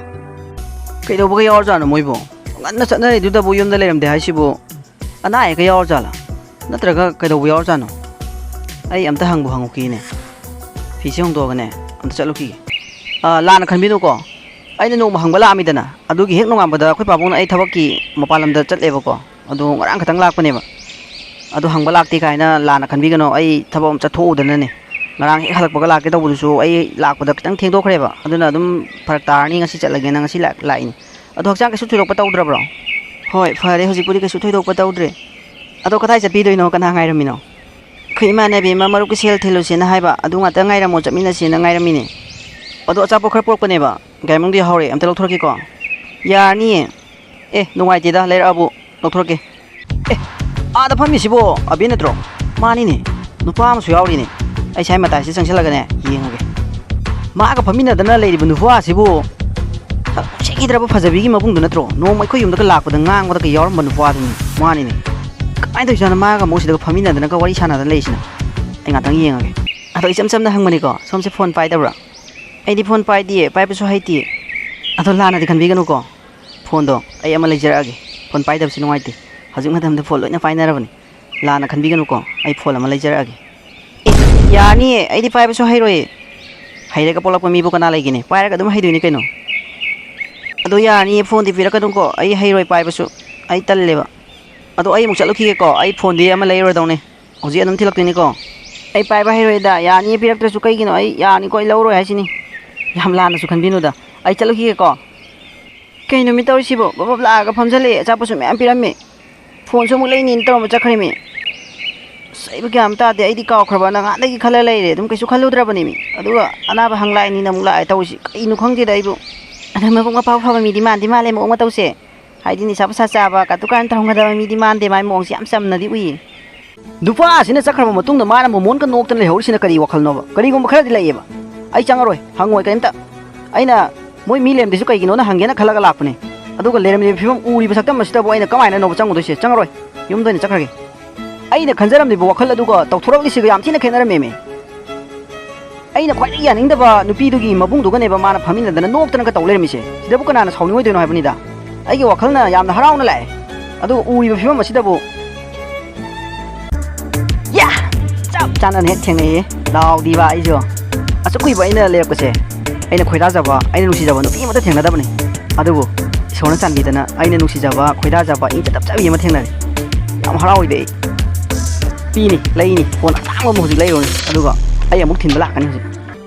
ꯀꯩꯗꯧꯕꯒ ꯌꯥꯎꯔꯖꯥꯠꯅꯣ ꯃꯣꯏꯕꯨ? ꯉꯟꯅ ꯆꯠꯅꯔꯤꯗꯨꯗꯕꯨ ꯌꯨꯝꯗ ꯂꯩꯔꯝꯗꯦ ꯍꯥꯏꯁꯤꯕꯨ? ꯑꯅꯥ ꯑꯌꯦꯛꯀ ꯌꯥꯎꯔꯖꯥꯠꯂꯥ? ꯅꯠꯇ꯭ꯔꯒ ꯀꯩꯗꯧꯕ ꯌꯥꯎꯔꯖꯥꯠꯅꯣ? ꯑꯩ ꯑꯝꯇ ꯍꯪꯕꯨ ꯍꯪꯉꯨꯈꯤꯅꯦ꯫ ꯐꯤꯁꯦ ꯍꯣꯡꯗꯣꯛꯑꯒꯅꯦ, ꯑꯝꯇ ꯆꯠꯂꯨꯈꯤꯒꯦ꯫ ꯑꯥ, ꯂꯥꯟꯅ ꯈꯟꯕꯤꯅꯨꯀꯣ꯫ ꯑꯩꯅ ꯅꯣꯡꯃ ꯍꯪꯕ ꯂꯥꯛꯑꯝꯃꯤꯗꯅ, ꯑꯗꯨꯒꯤ ꯍꯦꯛ ꯅꯣꯡꯉꯥꯟꯕꯗ ꯑꯩꯈꯣꯏ ꯄꯥꯕꯨꯡꯅ ꯑꯩ ꯊꯕꯛꯀꯤ ꯃꯄꯥꯟ ꯂꯝꯗ ꯆꯠꯂꯦꯕꯀꯣ꯫ ꯑꯗꯣ ꯉꯔꯥꯡ ꯈꯛꯇꯪ ꯂꯥꯛꯄꯅꯦꯕ꯫ ꯑꯗꯣ ꯍꯪꯕ ꯂꯥꯛꯇꯦ ꯀꯥꯏꯅ ꯂꯥꯟꯅ ꯈꯟꯕꯤꯒꯅꯣ꯫ ꯑꯩ ꯊꯕꯛ ꯑꯃ ꯆꯠꯊꯣꯛꯎꯗꯅꯅꯦ꯫ ꯉꯔꯥꯡ ꯍꯦꯛ ꯍꯜꯂꯛꯄꯒ ꯂꯥꯛꯀꯦ ꯇꯧꯕꯗꯨꯁꯨ ꯑꯩ ꯂꯥꯛꯄꯗ ꯈꯤꯇꯪ ꯊꯦꯡꯗꯣꯛꯈ꯭ꯔꯦꯕ꯫ ꯑꯗꯨꯅ ꯑꯗꯨꯝ ꯐꯔꯛ ꯇꯥꯔꯅꯤ, ꯉꯁꯤ ꯆꯠꯂꯒꯦꯅ ꯉꯁꯤ ꯂꯥꯛ-, ꯂꯥꯛꯏꯅꯤ꯫ ꯑꯗꯣ ꯍꯛꯆꯥꯡ ꯀꯩꯁꯨ ꯊꯣꯏꯗꯣꯛꯄ ꯇꯧꯗ꯭ꯔꯕ꯭ꯔꯣ? ꯍꯣꯏ, ꯐꯔꯦ, ꯍꯧꯖꯤꯛꯄꯨꯗꯤ ꯀꯩꯁꯨ ꯊꯣꯏꯗꯣꯛꯄ ꯇꯧꯗ꯭ꯔꯦ꯫ ꯑꯗꯣ ꯀꯗꯥꯏ ꯆꯠꯄꯤꯗꯣꯏꯅꯣ? ꯀꯅꯥ ꯉꯥꯏꯔꯝꯃꯤꯅꯣ? ꯑꯩꯈꯣꯏ ꯏꯃꯥꯟꯅꯕꯤ ꯑꯃ ꯃꯔꯨꯞꯀꯤ ꯁꯦꯜ ꯊꯤꯜꯂꯨꯁꯦꯅ ꯍꯥꯏꯕ, ꯑꯗꯨ ꯉꯥꯛꯇ ꯉꯥꯏꯔꯝꯃꯣ, ꯆꯠꯃꯤꯟꯅꯁꯦꯅ ꯉꯥꯏꯔꯝꯃꯤꯅꯦ꯫ ꯑꯗꯣ ꯑꯆꯥꯄꯣꯠ ꯈꯔ ꯄꯨꯔꯛꯄꯅꯦꯕ, ꯒꯥꯔꯤ ꯃꯅꯨꯡꯗ ꯌꯥꯎꯍꯧꯔꯦ, ꯑꯝꯇ ꯂꯧꯊꯣꯔꯛꯀꯦꯀꯣ꯫ ꯌꯥꯔꯅꯤꯌꯦ꯫ ꯑꯦ, ꯅꯨꯡꯉꯥꯏꯇꯦꯗ, ꯂꯩꯔꯛꯑꯕꯨ꯫ ꯂꯧꯊꯣꯔꯛꯀꯦ꯫ ꯑꯦ, ꯑꯥꯗ ꯐꯝꯃꯤꯁꯤꯕꯣ ꯑꯕꯤ ꯅꯠꯇ꯭ꯔꯣ? ꯃꯥꯅꯤꯅꯦ, ꯅꯨꯄꯥ ꯑꯃꯁꯨ ꯌꯥꯎꯔꯤꯅꯦ꯫ ꯑꯩ ꯁ꯭ꯋꯥꯏ ꯃꯇꯥꯏꯁꯤꯗ ꯆꯪꯁꯤꯜꯂꯒꯅꯦ ꯌꯦꯡꯉꯒꯦ꯫ ꯃꯥꯒ ꯐꯝꯃꯤꯟꯅꯗꯅ ꯂꯩꯔꯤꯕ ꯅꯨꯄꯥ ꯑꯁꯤꯕꯨ ꯁꯛ ꯅꯨꯡꯁꯤꯈꯤꯗ꯭ꯔꯕ ꯐꯖꯕꯤꯒꯤ ꯃꯕꯨꯡꯗꯨ ꯅꯠꯇ꯭ꯔꯣ? ꯅꯣꯡꯃ ꯑꯩꯈꯣꯏ ꯌꯨꯝꯗꯒ ꯂꯥꯛꯄꯗ ꯉꯥꯡꯕꯗꯒ ꯌꯥꯎꯔꯝꯕ ꯅꯨꯄꯥꯗꯨꯅꯤ꯫ ꯃꯥꯅꯤꯅꯦ꯫ ꯀꯃꯥꯏꯅ ꯇꯧꯔꯤꯖꯥꯠꯅꯣ ꯃꯥꯒ ꯑꯃꯨꯛ ꯁꯤꯗꯒ ꯐꯝꯃꯤꯟꯅꯗꯅꯒ ꯋꯥꯔꯤ ꯁꯥꯟꯅꯗꯅ ꯂꯩꯔꯤꯁꯤꯅ? ꯑꯩ ꯉꯥꯛꯇꯪ ꯌꯦꯡꯉꯒꯦ꯫ ꯑꯗꯣ ꯏꯆꯝ ꯆꯝꯅ ꯍꯪꯕꯅꯤꯀꯣ, ꯁꯣꯝꯁꯦ ꯐꯣꯟ ꯄꯥꯏꯗꯕ꯭ꯔꯥ? ꯑꯩꯗꯤ ꯐꯣꯟ ꯄꯥꯏꯗꯤꯌꯦ, ꯄꯥꯏꯕꯁꯨ ꯍꯩꯇꯤꯌꯦ꯫ ꯑꯗꯣ ꯂꯥꯟꯅꯗꯤ ꯈꯟꯕꯤꯒꯅꯨꯀꯣ꯫ ꯐꯣꯟꯗꯣ ꯑꯩ ꯑꯃ ꯂꯩꯖꯔꯛꯑꯒꯦ꯫ ꯐꯣꯟ ꯄꯥꯏꯗꯕꯁꯤ ꯅꯨꯡꯉꯥꯏꯇꯦ꯫ ꯍꯧꯖꯤꯛ ꯃꯇꯝꯗ ꯐꯣꯟ ꯂꯣꯏꯅ ꯄꯥꯏꯅꯔꯕꯅꯤ꯫ ꯂꯥꯟꯅ ꯈꯟꯕꯤꯒꯅꯨꯀꯣ꯫ ꯑꯩ ꯐꯣꯟ ꯑꯃ ꯂꯩꯖꯔꯛꯑꯒꯦ꯫ ꯑꯦ, ꯌꯥꯅꯤꯌꯦ, ꯑꯩꯗꯤ ꯄꯥꯏꯕꯁꯨ ꯍꯩꯔꯣꯏꯌꯦ꯫ ꯍꯩꯔꯒ ꯄꯣꯛꯂꯛꯄ ꯃꯤꯕꯨ ꯀꯅꯥ ꯂꯩꯒꯦꯅꯦ? ꯄꯥꯏꯔꯒ ꯑꯗꯨꯝ ꯍꯩꯗꯣꯏꯅꯤ ꯀꯩꯅꯣ꯫ ꯑꯗꯣ ꯌꯥꯅꯤꯌꯦ, ꯐꯣꯟꯗꯤ ꯄꯤꯔꯛꯀꯅꯨꯀꯣ꯫ ꯑꯩ ꯍꯩꯔꯣꯏ ꯄꯥꯏꯕꯁꯨ꯫ ꯑꯩ ꯇꯜꯂꯦꯕ꯫ ꯑꯗꯣ ꯑꯩ ꯑꯃꯨꯛ ꯆꯠꯂꯨꯈꯤꯒꯦꯀꯣ꯫ ꯑꯩ ꯐꯣꯟꯗꯤ ꯑꯃ ꯂꯩꯔꯨꯔꯗꯧꯅꯦ꯫ ꯍꯧꯖꯤꯛ ꯑꯗꯨꯝ ꯊꯤꯜꯂꯛꯇꯣꯏꯅꯤꯀꯣ꯫ ꯑꯩ ꯄꯥꯏꯕ ꯍꯩꯔꯣꯏꯗ꯫ ꯌꯥꯅꯤꯌꯦ, ꯄꯤꯔꯛꯇ꯭ꯔꯁꯨ ꯀꯩꯒꯤꯅꯣ? ꯑꯩ ꯌꯥꯅꯤꯀꯣ, ꯑꯩ ꯂꯧꯔꯣꯏ ꯍꯥꯏꯁꯤꯅꯤ꯫ ꯌꯥꯝ ꯂꯥꯟꯅꯁꯨ ꯈꯟꯕꯤꯅꯨꯗ꯫ ꯑꯩ ꯆꯠꯂꯨꯈꯤꯒꯦꯀꯣ꯫ ꯀꯩꯅꯣ ꯃꯤ ꯇꯧꯔꯤꯁꯤꯕꯣ? ꯕꯕꯞ ꯂꯥꯛꯑꯒ ꯐꯝꯖꯜꯂꯛꯑꯦ꯫ ꯑꯆꯥꯄꯣꯠꯁꯨ ꯃꯌꯥꯝ ꯄꯤꯔꯝꯃꯦ꯫ ꯐꯣꯟꯁꯨ ꯑꯃꯨꯛ ꯂꯩꯅꯤꯅ ꯇꯧꯔꯝꯕ ꯆꯠꯈ꯭ꯔꯦꯃꯤ꯫ ꯑꯁ, ꯑꯩꯕꯨ ꯒ꯭ꯌꯥꯟ ꯑꯃ ꯇꯥꯗꯦ꯫ ꯑꯩꯗꯤ ꯀꯥꯎꯈ꯭ꯔꯕ, ꯅꯍꯥꯟꯗꯒꯤ ꯈꯜꯂ ꯂꯩꯔꯦ꯫ ꯑꯗꯨꯝ ꯀꯩꯁꯨ ꯈꯜꯂꯨꯗ꯭ꯔꯕꯅꯦꯃꯤ꯫ ꯑꯗꯨꯒ ꯑꯅꯥꯕ ꯍꯪ ꯂꯥꯛꯏꯅꯤꯅ ꯑꯃꯨꯛ ꯂꯥꯛꯑꯦ ꯇꯧꯔꯤꯁꯤ꯫ ꯀꯩꯅꯣ ꯈꯪꯗꯦꯗ ꯑꯩꯕꯨ꯫ ꯑꯗ ꯃꯕꯨꯛ ꯃꯄꯥ ꯐꯕ ꯃꯤꯗꯤ ꯃꯥꯟꯗꯤ ꯃꯥꯜꯂꯦ ꯃꯑꯣꯡ ꯃꯇꯧꯁꯦ꯫ ꯍꯥꯏꯗꯤ ꯅꯤꯁꯥ ꯄꯨꯁꯥ ꯆꯥꯕ, ꯀꯥꯇꯨ ꯀꯥꯔꯟ ꯇꯧꯔꯝꯒꯗꯕ ꯃꯤꯗꯤ ꯃꯥꯟꯗꯦ, ꯃꯥꯏ ꯃꯑꯣꯡꯁꯦ ꯌꯥꯝ ꯆꯝꯅꯗꯤ ꯎꯏꯌꯦ꯫ ꯅꯨꯄꯥ ꯑꯁꯤꯅ ꯆꯠꯈ꯭ꯔꯕ ꯃꯇꯨꯡꯗ ꯃꯥꯅ ꯃꯣꯃꯣꯟꯒ ꯅꯣꯛꯇꯅ ꯂꯩꯍꯧꯔꯤꯁꯤꯅ ꯀꯔꯤ ꯋꯥꯈꯜꯅꯣꯕ? ꯀꯔꯤꯒꯨꯝꯕ ꯈꯔꯗꯤ ꯂꯩꯌꯦꯕ꯫ ꯑꯩ ꯆꯪꯉꯔꯣꯏ, ꯍꯪꯉꯣꯏ ꯀꯔꯤꯝꯇ꯫ ꯑꯩꯅ ꯃꯣꯏ ꯃꯤ ꯂꯩꯔꯝꯗ꯭ꯔꯤꯁꯨ ꯀꯩꯒꯤꯅꯣꯅ ꯍꯪꯒꯦꯅ ꯈꯜꯂꯒ ꯂꯥꯛꯄꯅꯦ꯫ ꯑꯗꯨꯒ ꯂꯩꯔꯝꯂꯤꯕ ꯐꯤꯕꯝ ꯎꯔꯤꯕ ꯁꯛꯇꯝ ꯑꯁꯤꯗꯕꯨ ꯑꯩꯅ ꯀꯃꯥꯏꯅꯅꯣꯕ ꯆꯪꯉꯨꯗꯣꯏꯁꯦ? ꯆꯪꯉꯔꯣꯏ, ꯌꯨꯝꯗ ꯑꯣꯏꯅ ꯆꯠꯈ꯭ꯔꯒꯦ꯫ ꯑꯩꯅ ꯈꯟꯖꯔꯝꯂꯤꯕ ꯋꯥꯈꯜ ꯑꯗꯨꯒ ꯇꯧꯊꯣꯔꯛꯂꯤꯁꯤꯒ ꯌꯥꯝ ꯊꯤꯅ ꯈꯦꯠꯅꯔꯝꯃꯦꯃꯦ꯫ ꯑꯩꯅ ꯈ꯭ꯋꯥꯏꯗꯒꯤ ꯌꯥꯅꯤꯡꯗꯕ ꯅꯨꯄꯤꯗꯨꯒꯤ ꯃꯕꯨꯡꯗꯨꯒꯅꯦꯕ ꯃꯥꯅ ꯐꯝꯃꯤꯟꯅꯗꯅ ꯅꯣꯛꯇꯅꯒ ꯇꯧ ꯂꯩꯔꯝꯃꯤꯁꯦ꯫ ꯁꯤꯗꯕꯨ ꯀꯅꯥꯅ ꯁꯥꯎꯅꯤꯡꯉꯣꯏꯗꯣꯏꯅꯣ ꯍꯥꯏꯕꯅꯤꯗ꯫ ꯑꯩꯒꯤ ꯋꯥꯈꯜꯅ ꯌꯥꯝꯅ ꯍꯔꯥꯎꯅ ꯂꯥꯛꯑꯦ꯫ ꯑꯗꯨꯒ ꯎꯔꯤꯕ ꯐꯤꯕꯝ ꯑꯁꯤꯗꯕꯨ, ꯌꯥ! ꯆꯞ ꯆꯥꯅꯅ ꯍꯦꯛ ꯊꯦꯡꯅꯩꯌꯦ꯫ ꯗꯥꯎꯗꯤꯕ ꯑꯩꯁꯨ꯫ ꯑꯁꯨꯛ ꯀꯨꯏꯕ ꯑꯩꯅ ꯂꯩꯔꯛꯄꯁꯦ, ꯑꯩꯅ ꯈꯣꯏꯗꯥꯖꯕ, ꯑꯩꯅ ꯅꯨꯡꯁꯤꯖꯕ ꯅꯨꯄꯤ ꯑꯃꯠꯇ ꯊꯦꯡꯅꯗꯕꯅꯤ꯫ ꯑꯗꯨꯕꯨ ꯏꯁꯣꯔꯅ ꯆꯥꯟꯕꯤꯗꯅ ꯑꯩꯅ ꯅꯨꯡꯁꯤꯖꯕ, ꯈꯣꯏꯗꯥꯖꯕ, ꯏꯪ ꯇꯞꯆꯕꯤ ꯑꯃ ꯊꯦꯡꯅꯔꯦ꯫ ꯌꯥꯝ ꯍꯔꯥꯎꯏꯗ ꯑꯩ꯫ ꯄꯤꯅꯤ, ꯂꯩꯅꯤ, ꯐꯣꯟ ꯑꯇꯥꯡꯕ ꯑꯃ ꯍꯧꯖꯤꯛ ꯂꯩꯔꯨꯔꯅꯤ, ꯑꯗꯨꯒ ꯑꯩ ꯑꯃꯨꯛ ꯊꯤꯟꯕ ꯂꯥꯛꯀꯅꯤ ꯍꯧꯖꯤꯛ꯫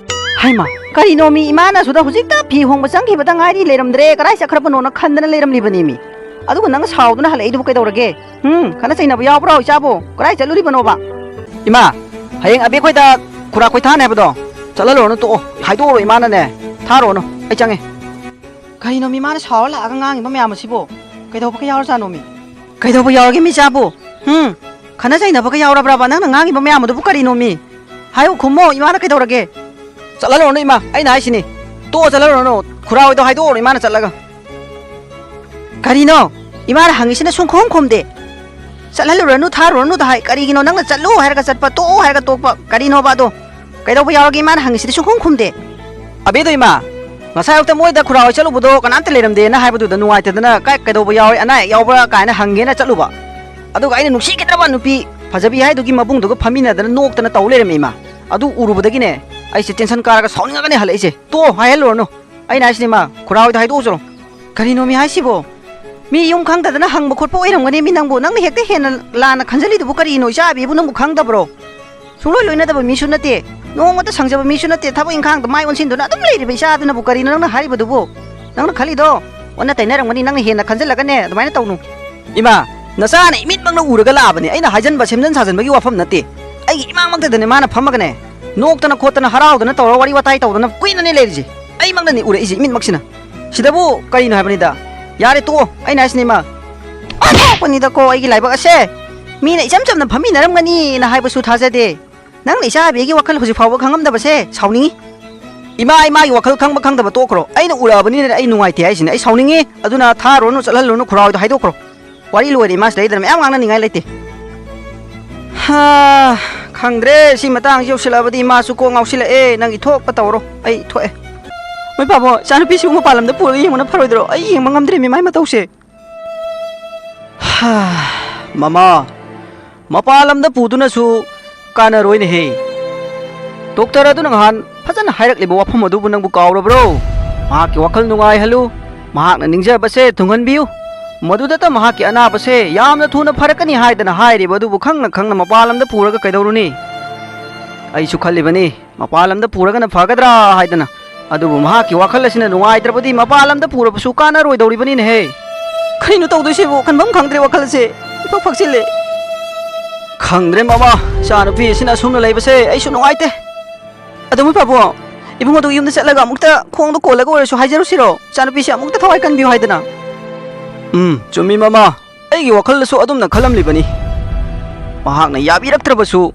ꯍꯩꯃꯥ, ꯀꯔꯤꯅꯣ ꯃꯤ? ꯏꯃꯥꯅꯁꯨꯗ ꯍꯧꯖꯤꯛꯇ ꯐꯤ ꯍꯣꯡꯕ ꯆꯪꯈꯤꯕꯗ ꯉꯥꯏꯔꯤ, ꯂꯩꯔꯝꯗ꯭ꯔꯦ, ꯀꯗꯥꯏ ꯆꯠꯈ꯭ꯔꯕꯅꯣꯅ ꯈꯟꯗꯅ ꯂꯩꯔꯝꯂꯤꯕꯅꯤ ꯃꯤ꯫ ꯑꯗꯨꯒ ꯅꯪ ꯁꯥꯎꯗꯨꯅ ꯍꯜꯂꯛꯏꯗꯨꯕꯨ ꯀꯩꯗꯧꯔꯒꯦ? ꯎꯝ, ꯈꯠꯅ ꯆꯩꯅꯕ ꯌꯥꯎꯕ꯭ꯔꯣ ꯏꯆꯥꯕꯨ? ꯀꯗꯥꯏ ꯆꯠꯂꯨꯔꯤꯕꯅꯣꯕ? ꯏꯃꯥ, ꯍꯌꯦꯡ ꯑꯕꯦ ꯈꯣꯏꯗ ꯈꯨꯔꯥ ꯈꯣꯏ ꯊꯥꯅꯤ ꯍꯥꯏꯕꯗꯣ ꯆꯠꯍꯜꯂꯨꯔꯅꯨ, ꯇꯣꯛꯑꯣ, ꯍꯥꯏꯗꯣꯛꯎꯔꯣ ꯏꯃꯥꯅꯅꯦ, ꯊꯥꯔꯨꯔꯅꯨ, ꯑꯩ ꯆꯪꯉꯦ꯫ ꯀꯔꯤꯅꯣ ꯃꯤ ꯃꯥꯅ ꯁꯥꯎꯔ ꯂꯥꯛꯑꯒ ꯉꯥꯡꯉꯤꯕ ꯃꯌꯥꯝ ꯑꯁꯤꯕꯣ? ꯀꯩꯗꯧꯕꯒ ꯌꯥꯎꯔꯖꯥꯠꯅꯣ ꯃꯤ? ꯀꯩꯗꯧꯕ ꯌꯥꯎꯔꯒꯦ ꯃꯤ ꯆꯥꯕꯨ? ꯍꯨꯝ? ꯈꯠꯅ ꯆꯩꯅꯕꯒ ꯌꯥꯎꯔꯕ꯭ꯔꯕ ꯅꯪꯅ ꯉꯥꯡꯉꯤꯕ ꯃꯌꯥꯝ ꯑꯗꯨꯕꯨ ꯀꯔꯤꯅꯣ ꯃꯤ? ꯍꯥꯏꯌꯨ ꯈꯨꯝꯃꯣ, ꯏꯃꯥꯅ ꯀꯩꯗꯧꯔꯒꯦ? ꯆꯠꯍꯜꯂꯨꯔꯅꯨ ꯏꯃꯥ, ꯑꯩꯅ ꯍꯥꯏꯁꯤꯅꯤ꯫ ꯇꯣꯛꯑꯣ, ꯆꯠꯍꯜꯂꯨꯔꯅꯨ, ꯈꯨꯔꯥ ꯍꯣꯏꯗꯣ ꯍꯥꯏꯗꯣꯛꯎꯔꯣ ꯏꯃꯥꯅ ꯆꯠꯂꯒ꯫ ꯀꯔꯤꯅꯣ? ꯏꯃꯥꯅ ꯍꯪꯉꯤꯁꯤꯅ ꯁꯨꯡꯈꯨꯝ ꯈꯨꯝꯗꯦ꯫ "ꯆꯠꯍꯜꯂꯨꯔꯅꯨ, ꯊꯥꯔꯨꯔꯅꯨꯗ" ꯍꯥꯏ꯫ ꯀꯔꯤꯒꯤꯅꯣ ꯅꯪꯅ "ꯆꯠꯂꯨ" ꯍꯥꯏꯔꯒ ꯆꯠꯄ, "ꯇꯣꯛꯎ" ꯍꯥꯏꯔꯒ ꯇꯣꯛꯄ? ꯀꯔꯤꯅꯣꯕ ꯑꯗꯣ? ꯀꯩꯗꯧꯕ ꯌꯥꯎꯔꯒꯦ ꯏꯃꯥꯅ ꯍꯪꯉꯤꯁꯤꯗꯤ ꯁꯨꯡꯈꯨꯝ ꯈꯨꯝꯗꯦ? ꯑꯕꯦꯗꯣ ꯏꯃꯥ, ꯉꯁꯥꯏ ꯑꯌꯨꯛꯇ ꯃꯣꯏꯗ ꯈꯨꯔꯥ ꯍꯣꯏ ꯆꯠꯂꯨꯕꯗꯣ ꯀꯅꯥꯝꯇ ꯂꯩꯔꯝꯗꯦꯅ ꯍꯥꯏꯕꯗꯨꯗ ꯅꯨꯡꯉꯥꯏꯇꯗꯅ ꯀꯥꯏ ꯀꯩꯗꯧꯕ ꯌꯥꯎꯔꯤ, ꯑꯅꯥ ꯑꯌꯦꯛ ꯌꯥꯎꯕ꯭ꯔꯥ ꯀꯥꯏꯅ ꯍꯪꯒꯦꯅ ꯆꯠꯂꯨꯕ꯫ ꯑꯗꯨꯒ ꯑꯩꯅ ꯅꯨꯡꯁꯤꯈꯤꯗ꯭ꯔꯕ ꯅꯨꯄꯤ ꯐꯖꯕꯤ ꯍꯥꯏꯗꯨꯒꯤ ꯃꯕꯨꯡꯗꯨꯒ ꯐꯝꯃꯤꯟꯅꯗꯅ ꯅꯣꯛꯇꯅ ꯇꯧ ꯂꯩꯔꯝꯃꯦ ꯏꯃꯥ꯫ ꯑꯗꯨ ꯎꯔꯨꯕꯗꯒꯤꯅꯦ ꯑꯩꯁꯦ tension ꯀꯥꯔꯒ ꯁꯥꯎꯅꯤꯡꯉꯒꯅꯦ ꯍꯜꯂꯛꯏꯁꯦ꯫ ꯇꯣꯛꯑꯣ, ꯍꯥꯏꯍꯜꯂꯨꯔꯅꯨ꯫ ꯑꯩꯅ ꯍꯥꯏꯁꯤꯅꯦ ꯃꯥ, ꯈꯨꯔꯥ ꯍꯣꯏꯗ ꯍꯥꯏꯗꯣꯛꯎ ꯆꯠꯂꯣ꯫ ꯀꯔꯤꯅꯣ ꯃꯤ ꯍꯥꯏꯁꯤꯕꯣ? ꯃꯤ ꯌꯨꯝ ꯈꯪꯗꯗꯅ ꯍꯪꯕ ꯈꯣꯠꯄ ꯑꯣꯏꯔꯝꯒꯅꯤ ꯃꯤ ꯅꯪꯕꯨ꯫ ꯅꯪꯅ ꯍꯦꯛꯇ ꯍꯦꯟꯅ ꯂꯥꯟꯅ ꯈꯟꯖꯜꯂꯤꯗꯨꯕꯨ ꯀꯔꯤꯅꯣ? ꯏꯆꯥ ꯑꯕꯦꯕꯨ ꯅꯪꯕꯨ ꯈꯪꯗꯕ꯭ꯔꯣ? ꯁꯨꯡꯂꯣꯏ ꯂꯣꯏꯅꯗꯕ ꯃꯤꯁꯨ ꯅꯠꯇꯦ, ꯅꯣꯡꯃꯇ ꯁꯪꯖꯕ ꯃꯤꯁꯨ ꯅꯠꯇꯦ, ꯊꯕꯛ ꯏꯪꯈꯥꯡꯗ ꯃꯥꯏ ꯑꯣꯟꯁꯤꯟꯗꯨꯅ ꯑꯗꯨꯝ ꯂꯩꯔꯤꯕ ꯏꯆꯥꯗꯨꯅꯕꯨ ꯀꯔꯤꯅꯣ ꯅꯪꯅ ꯍꯥꯏꯔꯤꯕꯗꯨꯕꯨ? ꯅꯪꯅ ꯈꯜꯂꯤꯗꯣ ꯑꯣꯟꯅ ꯇꯩꯅꯔꯝꯒꯅꯤ, ꯅꯪꯅ ꯍꯦꯟꯅ ꯈꯟꯖꯜꯂꯒꯅꯦ ꯑꯗꯨꯃꯥꯏꯅ ꯇꯧꯅꯨ꯫ ꯏꯃꯥ, ꯅꯆꯥꯅ ꯏꯃꯤꯠꯃꯛꯅ ꯎꯔꯒ ꯂꯥꯛꯑꯕꯅꯦ, ꯑꯩꯅ ꯍꯥꯏꯖꯟꯕ ꯁꯦꯝꯖꯟ ꯁꯥꯖꯟꯕꯒꯤ ꯋꯥꯐꯝ ꯅꯠꯇꯦ꯫ ꯑꯩꯒꯤ ꯏꯃꯥꯡꯃꯛꯇꯗꯅꯦ ꯃꯥꯅ ꯐꯝꯃꯒꯅꯦ ꯅꯣꯛꯇꯅ ꯈꯣꯠꯇꯅ ꯍꯔꯥꯎꯗꯅ ꯇꯧꯔꯒ ꯋꯥꯔꯤ ꯋꯥꯇꯥꯏ ꯇꯧꯗꯅ ꯀꯨꯏꯅꯅꯦ ꯂꯩꯔꯤꯁꯦ꯫ ꯑꯩꯃꯛꯅꯅꯦ ꯎꯔꯛꯏꯁꯦ ꯏꯃꯤꯠꯃꯛꯁꯤꯅ꯫ ꯁꯤꯗꯕꯨ ꯀꯔꯤꯅꯣ ꯍꯥꯏꯕꯅꯤꯗ꯫ ꯌꯥꯔꯦ ꯇꯣꯛꯑꯣ, ꯑꯩꯅ ꯍꯥꯏꯁꯤꯅꯦ ꯏꯃꯥ꯫ ꯑꯣꯟꯊꯣꯛꯄꯅꯤꯗꯀꯣ ꯑꯩꯒꯤ ꯂꯥꯏꯕꯛ ꯑꯁꯦ꯫ ꯃꯤꯅ ꯏꯆꯝ ꯆꯝꯅ ꯐꯝꯃꯤꯟꯅꯔꯝꯒꯅꯤꯅ ꯍꯥꯏꯕꯁꯨ ꯊꯥꯖꯗꯦ꯫ ꯅꯪꯅ ꯏꯆꯥ ꯑꯕꯦꯒꯤ ꯋꯥꯈꯜ ꯍꯧꯖꯤꯛ ꯐꯥꯎꯕ ꯈꯪꯉꯝꯗꯕꯁꯦ ꯁꯥꯎꯅꯤꯡꯉꯤ꯫ ꯏꯃꯥ, ꯏꯃꯥꯒꯤ ꯋꯥꯈꯜ ꯈꯪꯕ ꯈꯪꯗꯕ ꯇꯣꯛꯈ꯭ꯔꯣ꯫ ꯑꯩꯅ ꯎꯔꯛꯑꯕꯅꯤꯅꯅꯦ ꯑꯩ ꯅꯨꯡꯉꯥꯏꯇꯦ ꯍꯥꯏꯁꯤꯅꯦ꯫ ꯑꯩ ꯁꯥꯎꯅꯤꯡꯉꯤ꯫ ꯑꯗꯨꯅ ꯊꯥꯔꯨꯔꯅꯨ, ꯆꯠꯍꯜꯂꯨꯔꯅꯨ, ꯈꯨꯔꯥ ꯍꯣꯏꯗꯣ ꯍꯥꯏꯗꯣꯛꯈ꯭ꯔꯣ꯫ ꯋꯥꯔꯤ ꯂꯣꯏꯔꯦ ꯏꯃꯥ, ꯁꯤꯗꯩꯗꯅ ꯃꯌꯥꯝ ꯉꯥꯡꯅꯅꯤꯡꯉꯥꯏ ꯂꯩꯇꯦ꯫ ꯍꯥ, ꯈꯪꯗ꯭ꯔꯦ, ꯁꯤ ꯃꯇꯥꯡꯁꯤ ꯌꯧꯁꯤꯜꯂꯛꯑꯕꯗꯤ ꯏꯃꯥꯁꯨ ꯀꯣꯛ ꯉꯥꯎꯁꯤꯜꯂꯛꯑꯦ꯫ ꯅꯪꯒꯤ ꯊꯣꯛꯄ ꯇꯧꯔꯣ, ꯑꯩ ꯊꯣꯛꯑꯦ꯫ ꯃꯣꯏ ꯄꯥꯕꯣ, ꯏꯆꯥꯅꯨꯄꯤꯁꯤꯕꯨ ꯃꯄꯥꯟ ꯂꯝꯗ ꯄꯨꯔꯒ ꯌꯦꯡꯕꯅ ꯐꯔꯣꯏꯗ꯭ꯔꯣ? ꯑꯩ ꯌꯦꯡꯕ ꯉꯝꯗ꯭ꯔꯦ ꯃꯤ ꯃꯥꯏ ꯃꯇꯧꯁꯦ꯫ ꯍꯥ, ꯃꯃꯥ, ꯃꯄꯥꯟ ꯂꯝꯗ ꯄꯨꯗꯨꯅꯁꯨ ꯀꯥꯟꯅꯔꯣꯏꯅꯦꯍꯦ꯫ ꯗꯣꯛꯇꯔ ꯑꯗꯨꯅ ꯉꯍꯥꯟ ꯐꯖꯅ ꯍꯥꯏꯔꯛꯂꯤꯕ ꯋꯥꯐꯝ ꯑꯗꯨꯕꯨ ꯅꯪꯕꯨ ꯀꯥꯎꯔꯕ꯭ꯔꯣ? ꯃꯍꯥꯛꯀꯤ ꯋꯥꯈꯜ ꯅꯨꯡꯉꯥꯏꯍꯜꯂꯨ, ꯃꯍꯥꯛꯅ ꯅꯤꯡꯖꯕꯁꯦ ꯊꯨꯡꯍꯟꯕꯤꯌꯨ꯫ ꯃꯗꯨꯗꯇ ꯃꯍꯥꯛꯀꯤ ꯑꯅꯥꯕꯁꯦ ꯌꯥꯝꯅ ꯊꯨꯅ ꯐꯔꯛꯀꯅꯤ ꯍꯥꯏꯗꯅ ꯍꯥꯏꯔꯤꯕ ꯑꯗꯨꯕꯨ ꯈꯪꯅ ꯈꯪꯅ ꯃꯄꯥꯟ ꯂꯝꯗ ꯄꯨꯔꯒ ꯀꯩꯗꯧꯔꯨꯅꯤ? ꯑꯩꯁꯨ ꯈꯜꯂꯤꯕꯅꯤ, ꯃꯄꯥꯟ ꯂꯝꯗ ꯄꯨꯔꯒꯅ ꯐꯒꯗ꯭ꯔꯥ ꯍꯥꯏꯗꯅ꯫ ꯑꯗꯨꯕꯨ ꯃꯍꯥꯛꯀꯤ ꯋꯥꯈꯜ ꯑꯁꯤꯅ ꯅꯨꯡꯉꯥꯏꯇ꯭ꯔꯕꯗꯤ ꯃꯄꯥꯟ ꯂꯝꯗ ꯄꯨꯔꯕꯁꯨ ꯀꯥꯟꯅꯔꯣꯏꯗꯧꯔꯤꯕꯅꯤꯅꯦꯍꯦ꯫ ꯀꯔꯤꯅꯣ ꯇꯧꯗꯣꯏꯁꯤꯕꯨ? ꯈꯟꯐꯝ ꯈꯪꯗ꯭ꯔꯦ ꯋꯥꯈꯜꯁꯦ꯫ ꯏꯐꯛ ꯐꯛꯆꯤꯜꯂꯦ꯫ ꯈꯪꯗ꯭ꯔꯦ ꯃꯃꯥ, ꯏꯆꯥꯅꯨꯄꯤ ꯑꯁꯤꯅ ꯑꯁꯨꯝꯅ ꯂꯩꯕꯁꯦ ꯑꯩꯁꯨ ꯅꯨꯡꯉꯥꯏꯇꯦ꯫ ꯑꯗꯣ ꯃꯣꯏ ꯄꯥꯕꯨꯡ, ꯏꯕꯨꯡ ꯑꯗꯨ ꯌꯨꯝꯗ ꯆꯠꯂꯒ ꯑꯃꯨꯛꯇ ꯈꯣꯡꯗ ꯀꯣꯜꯂꯒ ꯑꯣꯏꯔꯁꯨ ꯍꯥꯏꯖꯔꯨꯁꯤꯔꯣ? ꯏꯆꯥꯅꯨꯄꯤꯁꯦ ꯑꯃꯨꯛꯇ ꯊꯋꯥꯏ ꯀꯟꯕꯤꯌꯨ ꯍꯥꯏꯗꯅ꯫ ꯎꯝ, ꯆꯨꯝꯃꯤ ꯃꯃꯥ꯫ ꯑꯩꯒꯤ ꯋꯥꯈꯜꯗꯁꯨ ꯑꯗꯨꯝꯅ ꯈꯜꯂꯝꯂꯤꯕꯅꯤ꯫ ꯃꯍꯥꯛꯅ ꯌꯥꯕꯤꯔꯛꯇ꯭ꯔꯕꯁꯨ,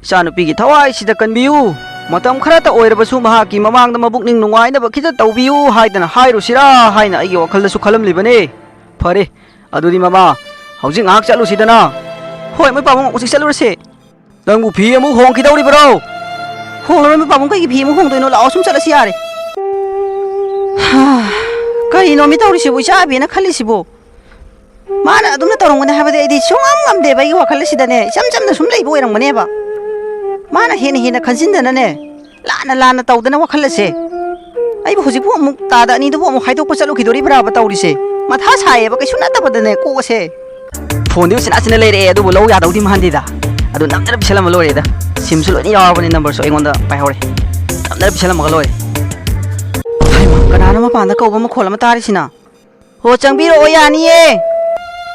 ꯏꯆꯥꯅꯨꯄꯤꯒꯤ ꯊꯋꯥꯏꯁꯤꯗ ꯀꯟꯕꯤꯌꯨ꯫ ꯃꯇꯝ ꯈꯔꯇ ꯑꯣꯏꯔꯕꯁꯨ ꯃꯍꯥꯛꯀꯤ ꯃꯃꯥꯡꯗ ꯃꯕꯨꯛꯅꯤꯡ ꯅꯨꯡꯉꯥꯏꯅꯕ ꯈꯤꯇ ꯇꯧꯕꯤꯌꯨ ꯍꯥꯏꯗꯅ ꯍꯥꯏꯔꯨꯁꯤꯔꯥ ꯍꯥꯏꯅ ꯑꯩꯒꯤ ꯋꯥꯈꯜꯗꯁꯨ ꯈꯜꯂꯝꯂꯤꯕꯅꯤ꯫ ꯐꯔꯦ, ꯑꯗꯨꯗꯤ ꯃꯃꯥ, ꯍꯧꯖꯤꯛ ꯉꯥꯏꯍꯥꯛ ꯆꯠꯂꯨꯁꯤꯗꯅ꯫ ꯍꯣꯏ, ꯃꯣꯏ ꯄꯥꯕꯨꯡ, ꯍꯧꯖꯤꯛ ꯆꯠꯂꯨꯔꯁꯦ꯫ ꯅꯪꯕꯨ ꯐꯤ ꯑꯃꯨꯛ ꯍꯣꯡꯈꯤꯗꯧꯔꯤꯕ꯭ꯔꯣ? ꯍꯣꯡꯂꯔꯣꯏ, ꯃꯣꯏ ꯄꯥꯕꯨꯡ, ꯀꯩꯒꯤ ꯐꯤ ꯑꯃꯨꯛ ꯍꯣꯡꯗꯣꯏꯅꯣ? ꯂꯥꯛꯑꯣ, ꯁꯨꯝ ꯆꯠꯂꯁꯤ ꯌꯥꯔꯦ꯫ ꯍꯥ, ꯀꯔꯤꯅꯣ ꯃꯤ ꯇꯧꯔꯤꯁꯤꯕꯨ? ꯏꯆꯥ ꯑꯕꯦꯅ ꯈꯜꯂꯤꯁꯤꯕꯨ? ꯃꯥꯅ ꯑꯗꯨꯝꯅ ꯇꯧꯔꯝꯒꯅꯤ ꯍꯥꯏꯕꯗꯤ ꯑꯩꯗꯤ ꯁꯨꯡꯉꯝ ꯉꯝꯗꯦꯕ꯫ ꯑꯩꯒꯤ ꯋꯥꯈꯜ ꯑꯁꯤꯗꯅꯦ, ꯏꯆꯝ ꯆꯝꯅ ꯁꯨꯝ ꯂꯩꯕ ꯑꯣꯏꯔꯝꯒꯅꯦꯕ꯫ ꯃꯥꯅ ꯍꯦꯟꯅ ꯍꯦꯟꯅ ꯈꯟꯖꯤꯟꯗꯅꯅꯦ, ꯂꯥꯟꯅ ꯂꯥꯟꯅ ꯇꯧꯗꯅ ꯋꯥꯈꯜ ꯑꯁꯦ꯫ ꯑꯩꯕꯨ ꯍꯧꯖꯤꯛꯄꯨ ꯑꯃꯨꯛ ꯇꯥꯗ ꯑꯅꯤꯗꯨꯕꯨ ꯑꯃꯨꯛ ꯍꯥꯏꯗꯣꯛꯄ ꯆꯠꯂꯨꯈꯤꯗꯣꯔꯤꯕ꯭ꯔꯥꯕ ꯇꯧꯔꯤꯁꯦ? ꯃꯊꯥ ꯁꯥꯏꯌꯦꯕ, ꯀꯩꯁꯨ ꯅꯠꯇꯕꯗꯅꯦ ꯀꯣꯛ ꯑꯁꯦ꯫ ꯐꯣꯟꯗꯤ ꯎꯆꯤꯟ ꯅꯥꯆꯤꯟꯅ ꯂꯩꯔꯛꯑꯦ, ꯑꯗꯨꯕꯨ ꯂꯧ ꯌꯥꯗꯧꯗꯤ ꯃꯥꯟꯗꯦꯗ꯫ ꯑꯗꯨ ꯅꯝꯗꯅ ꯄꯤꯁꯜꯂꯝꯕ ꯂꯣꯏꯔꯦꯗ꯫ ꯁꯤꯝꯁꯨ ꯂꯣꯏꯅ ꯌꯥꯎꯔꯕꯅꯤ, ꯅꯝꯕꯔꯁꯨ ꯑꯩꯉꯣꯟꯗ ꯄꯥꯏꯍꯧꯔꯦ꯫ ꯅꯝꯗꯅ ꯄꯤꯁꯜꯂꯝꯃꯒ ꯂꯣꯏꯔꯦ꯫ ꯍꯩꯃꯥ, ꯀꯅꯥꯅꯣ ꯃꯄꯥꯟꯗ ꯀꯧꯕ ꯃꯈꯣꯜ ꯑꯃ ꯇꯥꯔꯤꯁꯤꯅ? ꯍꯣ, ꯆꯪꯕꯤꯔꯛꯑꯣ, ꯌꯥꯅꯤꯌꯦ꯫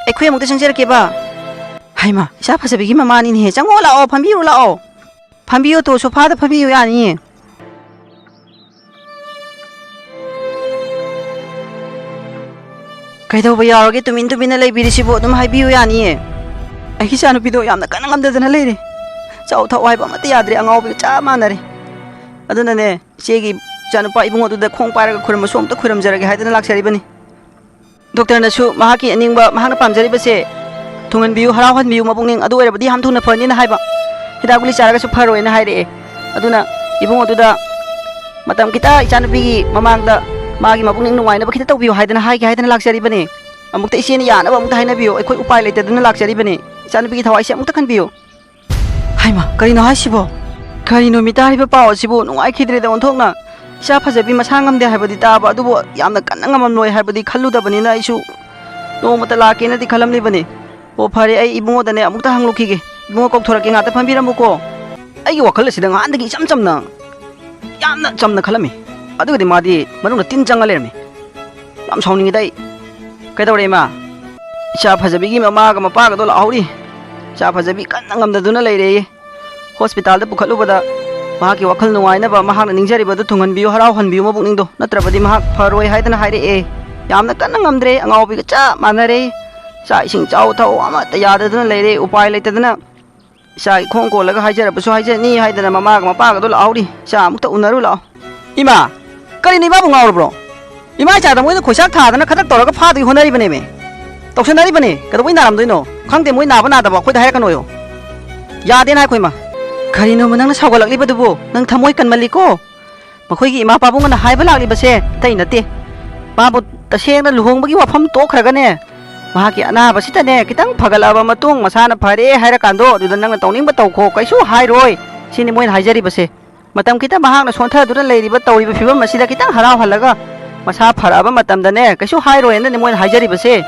ꯑꯩꯈꯣꯏ ꯑꯃꯨꯛꯇ ꯆꯪꯖꯔꯛꯀꯦꯕ꯫ ꯍꯩꯃꯥ, ꯏꯆꯥ ꯐꯖꯕꯤꯒꯤ ꯃꯃꯥꯅꯤꯅꯦꯍꯦ꯫ ꯆꯪꯉꯣ ꯂꯥꯛꯑꯣ, ꯐꯝꯕꯤꯔꯨ ꯂꯥꯛꯑꯣ꯫ ꯐꯝꯕꯤꯌꯨ ꯇꯣ, ꯁꯣꯐꯥꯗ ꯐꯝꯕꯤꯌꯨ, ꯌꯥꯅꯤꯌꯦ꯫ ꯀꯩꯗꯧꯕ ꯌꯥꯎꯔꯒꯦ ꯇꯨꯃꯤꯟ ꯇꯨꯃꯤꯟꯅ ꯂꯩꯕꯤꯔꯤꯁꯤꯕꯨ? ꯑꯗꯨꯝ ꯍꯥꯏꯕꯤꯌꯨ, ꯌꯥꯅꯤꯌꯦ꯫ ꯑꯩꯒꯤ ꯏꯆꯥꯅꯨꯄꯤꯗꯣ ꯌꯥꯝꯅ ꯀꯟꯅ ꯉꯝꯗꯗꯅ ꯂꯩꯔꯦ꯫ ꯆꯥꯎ ꯊꯛꯑꯣ ꯍꯥꯏꯕ ꯑꯃꯠꯇ ꯌꯥꯗ꯭ꯔꯦ, ꯑꯉꯥꯎꯕꯤꯒ ꯆꯞ ꯃꯥꯟꯅꯔꯦ꯫ ꯑꯗꯨꯅꯅꯦ, ꯏꯆꯦꯒꯤ ꯏꯆꯥꯅꯨꯄꯥ ꯏꯕꯨꯡꯉꯣꯗꯨꯗ ꯈꯣꯡ ꯄꯥꯏꯔꯒ ꯈꯨꯔꯨꯝꯕꯁꯨ ꯑꯝꯇ ꯈꯨꯔꯨꯝꯖꯔꯒꯦ ꯍꯥꯏꯗꯅ ꯂꯥꯛꯆꯔꯤꯕꯅꯤ꯫ ꯗꯣꯛꯇꯔꯅꯁꯨ ꯃꯍꯥꯛꯀꯤ ꯑꯅꯤꯡꯕ, ꯃꯍꯥꯛꯅ ꯄꯥꯝꯖꯔꯤꯕꯁꯦ ꯊꯨꯡꯍꯟꯕꯤꯌꯨ, ꯍꯔꯥꯎꯍꯟꯕꯤꯌꯨ, ꯃꯕꯨꯛꯅꯤꯡ ꯑꯗꯨ ꯑꯣꯏꯔꯕꯗꯤ ꯌꯥꯝ ꯊꯨꯅ ꯐꯅꯤꯅ ꯍꯥꯏꯕ꯫ ꯍꯤꯗꯥꯛ ꯒꯨꯂꯤ ꯆꯥꯔꯒꯁꯨ ꯐꯔꯣꯏꯅ ꯍꯥꯏꯔꯛꯑꯦ꯫ ꯑꯗꯨꯅ ꯏꯕꯨꯡ ꯑꯗꯨꯗ ꯃꯇꯝ ꯈꯤꯇ ꯏꯆꯥꯅꯨꯄꯤꯒꯤ ꯃꯃꯥꯡꯗ ꯃꯥꯒꯤ ꯃꯕꯨꯛꯅꯤꯡ ꯅꯨꯡꯉꯥꯏꯅꯕ ꯈꯤꯇ ꯇꯧꯕꯤꯌꯨ ꯍꯥꯏꯗꯅ ꯍꯥꯏꯒꯦ ꯍꯥꯏꯗꯅ ꯂꯥꯛꯆꯔꯤꯕꯅꯤ꯫ ꯑꯃꯨꯛꯇ ꯏꯆꯦꯅ ꯌꯥꯅꯕ ꯑꯃꯨꯛꯇ ꯍꯥꯏꯅꯕꯤꯌꯨ, ꯑꯩꯈꯣꯏ ꯎꯄꯥꯏ ꯂꯩꯇꯗꯅ ꯂꯥꯛꯆꯔꯤꯕꯅꯤ꯫ ꯏꯆꯥꯅꯨꯄꯤꯒꯤ ꯊꯋꯥꯏꯁꯦ ꯑꯃꯨꯛꯇ ꯈꯟꯕꯤꯌꯨ꯫ ꯍꯩꯃꯥ, ꯀꯔꯤꯅꯣ ꯍꯥꯏꯁꯤꯕꯣ? ꯀꯔꯤꯅꯣ ꯃꯤ ꯇꯥꯔꯤꯕ ꯄꯥꯎ ꯑꯁꯤꯕꯨ? ꯅꯨꯡꯉꯥꯏꯈꯤꯗ꯭ꯔꯦꯗ ꯑꯣꯟꯊꯣꯛꯅ꯫ ꯏꯆꯥ ꯐꯖꯕꯤ ꯃꯁꯥ ꯉꯝꯗꯦ ꯍꯥꯏꯕꯗꯤ ꯇꯥꯕ, ꯑꯗꯨꯕꯨ ꯌꯥꯝꯅ ꯀꯟꯅ ꯉꯝꯃꯝꯂꯣꯏ ꯍꯥꯏꯕꯗꯤ ꯈꯜꯂꯨꯗꯕꯅꯤꯅ ꯑꯩꯁꯨ ꯅꯣꯡꯃꯇ ꯂꯥꯛꯀꯦꯅꯗꯤ ꯈꯜꯂꯝꯂꯤꯕꯅꯤ꯫ ꯑꯣ, ꯐꯔꯦ, ꯑꯩ ꯏꯕꯨꯡꯉꯣꯗꯅꯦ ꯑꯃꯨꯛꯇ ꯍꯪꯂꯨꯈꯤꯒꯦ꯫ ꯏꯕꯨꯡꯉꯣ ꯀꯧꯊꯣꯔꯛꯀꯦ, ꯉꯥꯛꯇ ꯐꯝꯕꯤꯔꯝꯃꯨꯀꯣ꯫ ꯑꯩꯒꯤ ꯋꯥꯈꯜ ꯑꯁꯤꯗ ꯉꯍꯥꯟꯗꯒꯤ ꯏꯆꯝ ꯆꯝꯅ, ꯌꯥꯝꯅ ꯆꯝꯅ ꯈꯜꯂꯝꯃꯤ꯫ ꯑꯗꯨꯒꯗꯤ ꯃꯥꯗꯤ ꯃꯅꯨꯡꯗ ꯇꯤꯟ ꯆꯪꯉ ꯂꯩꯔꯝꯃꯤ꯫ ꯌꯥꯝ ꯁꯥꯎꯅꯤꯡꯉꯤꯗ ꯑꯩ꯫ ꯀꯩꯗꯧꯔꯦ, ꯏꯃꯥ? ꯏꯆꯥ ꯐꯖꯕꯤꯒꯤ ꯃꯃꯥꯒ ꯃꯄꯥꯒꯗꯣ ꯂꯥꯛꯍꯧꯔꯤ꯫ ꯏꯆꯥ ꯐꯖꯕꯤ ꯀꯟꯅ ꯉꯝꯗꯗꯨꯅ ꯂꯩꯔꯦꯌꯦ꯫ ꯍꯣꯁꯄꯤꯇꯥꯜꯗ ꯄꯨꯈꯠꯂꯨꯕꯗ ꯃꯍꯥꯛꯀꯤ ꯋꯥꯈꯜ ꯅꯨꯡꯉꯥꯏꯅꯕ, ꯃꯍꯥꯛꯅ ꯅꯤꯡꯖꯔꯤꯕꯗꯨ ꯊꯨꯡꯍꯟꯕꯤꯌꯨ, ꯍꯔꯥꯎꯍꯟꯕꯤꯌꯨ ꯃꯕꯨꯛꯅꯤꯡꯗꯣ, ꯅꯠꯇ꯭ꯔꯕꯗꯤ ꯃꯍꯥꯛ ꯐꯔꯣꯏ ꯍꯥꯏꯗꯅ ꯍꯥꯏꯔꯛꯑꯦ꯫ ꯌꯥꯝꯅ ꯀꯟꯅ ꯉꯝꯗ꯭ꯔꯦ, ꯑꯉꯥꯎꯕꯤꯒ ꯆꯞ ꯃꯥꯟꯅꯔꯦ꯫ ꯆꯥꯛ ꯏꯁꯤꯡ ꯆꯥꯎ ꯊꯛꯎ ꯑꯃꯠꯇ ꯌꯥꯗꯗꯨꯅ ꯂꯩꯔꯦ, ꯎꯄꯥꯏ ꯂꯩꯇꯗꯅ꯫ ꯏꯆꯥꯒꯤ ꯈꯣꯡ ꯀꯣꯜꯂꯒ ꯍꯥꯏꯖꯔꯕꯁꯨ ꯍꯥꯏꯖꯅꯤ ꯍꯥꯏꯗꯅ ꯃꯃꯥꯒ ꯃꯄꯥꯒꯗꯣ ꯂꯥꯛꯍꯧꯔꯤ꯫ ꯏꯆꯥ ꯑꯃꯨꯛꯇ ꯎꯅꯔꯨ ꯂꯥꯛꯑꯣ꯫ ꯏꯃꯥ! ꯀꯔꯤꯅꯣ, ꯏꯃꯥꯕꯨ ꯉꯥꯎꯔꯕ꯭ꯔꯣ? ꯏꯃꯥ ꯏꯆꯥꯗ ꯃꯣꯏꯅ ꯈꯣꯏꯆꯥꯛ ꯊꯥꯗꯅ ꯈꯗꯛ ꯇꯧꯔꯒ ꯐꯥꯗꯨꯒꯤ ꯍꯣꯠꯅꯔꯤꯕꯅꯦꯃꯦ꯫ ꯇꯧꯁꯟꯅꯔꯤꯕꯅꯦ꯫ ꯀꯩꯗꯧꯕꯩ ꯅꯥꯔꯝꯗꯣꯏꯅꯣ? ꯈꯪꯗꯦ, ꯃꯣꯏ ꯅꯥꯕ ꯅꯥꯗꯕ ꯑꯩꯈꯣꯏꯗ ꯍꯥꯏꯔꯛꯀꯅꯣꯌꯣ꯫ ꯌꯥꯗꯦꯅ ꯍꯥꯏꯈꯣ, ꯏꯃꯥ꯫ ꯀꯔꯤꯅꯣꯕ ꯅꯪꯅ ꯁꯥꯎꯒꯠꯂꯛꯂꯤꯕꯗꯨꯕꯨ? ꯅꯪ ꯊꯃꯣꯏ ꯀꯟꯃꯜꯂꯤꯀꯣ꯫ ꯃꯈꯣꯏꯒꯤ ꯏꯃꯥ ꯄꯥꯕꯨꯡꯅ ꯍꯥꯏꯕ ꯂꯥꯛꯂꯤꯕꯁꯦ ꯑꯇꯩ ꯅꯠꯇꯦ꯫ ꯃꯥꯕꯨ ꯇꯁꯦꯡꯅ ꯂꯨꯍꯣꯡꯕꯒꯤ ꯋꯥꯐꯝ ꯇꯣꯛꯈ꯭ꯔꯒꯅꯦ, ꯃꯍꯥꯛꯀꯤ ꯑꯅꯥꯕꯁꯤꯗꯅꯦ, ꯈꯤꯇꯪ ꯐꯒꯠꯂꯛꯑꯕ ꯃꯇꯨꯡ, ꯃꯁꯥꯅ ꯐꯔꯦ ꯍꯥꯏꯔꯀꯥꯟꯗꯣ, ꯑꯗꯨꯗ ꯅꯪꯅ ꯇꯧꯅꯤꯡꯕ ꯇꯧꯈꯣ, ꯀꯩꯁꯨ ꯍꯥꯏꯔꯣꯏ꯫ ꯁꯤꯅꯤ ꯃꯣꯏꯅ ꯍꯥꯏꯖꯔꯤꯕꯁꯦ꯫ ꯃꯇꯝ ꯈꯤꯇꯪ ꯃꯍꯥꯛꯅ ꯁꯣꯟꯊꯗꯨꯅ ꯂꯩꯔꯤꯕ, ꯇꯧꯔꯤꯕ ꯐꯤꯕꯝ ꯑꯁꯤꯗ ꯈꯤꯇꯪ ꯍꯔꯥꯎꯍꯜꯂꯒ, ꯃꯁꯥ ꯐꯔꯛꯑꯕ ꯃꯇꯝꯗꯅꯦ, ꯀꯩꯁꯨ ꯍꯥꯏꯔꯣꯏꯅꯅꯦ ꯃꯣꯏꯅ ꯍꯥꯏꯖꯔꯤꯕꯁꯦ꯫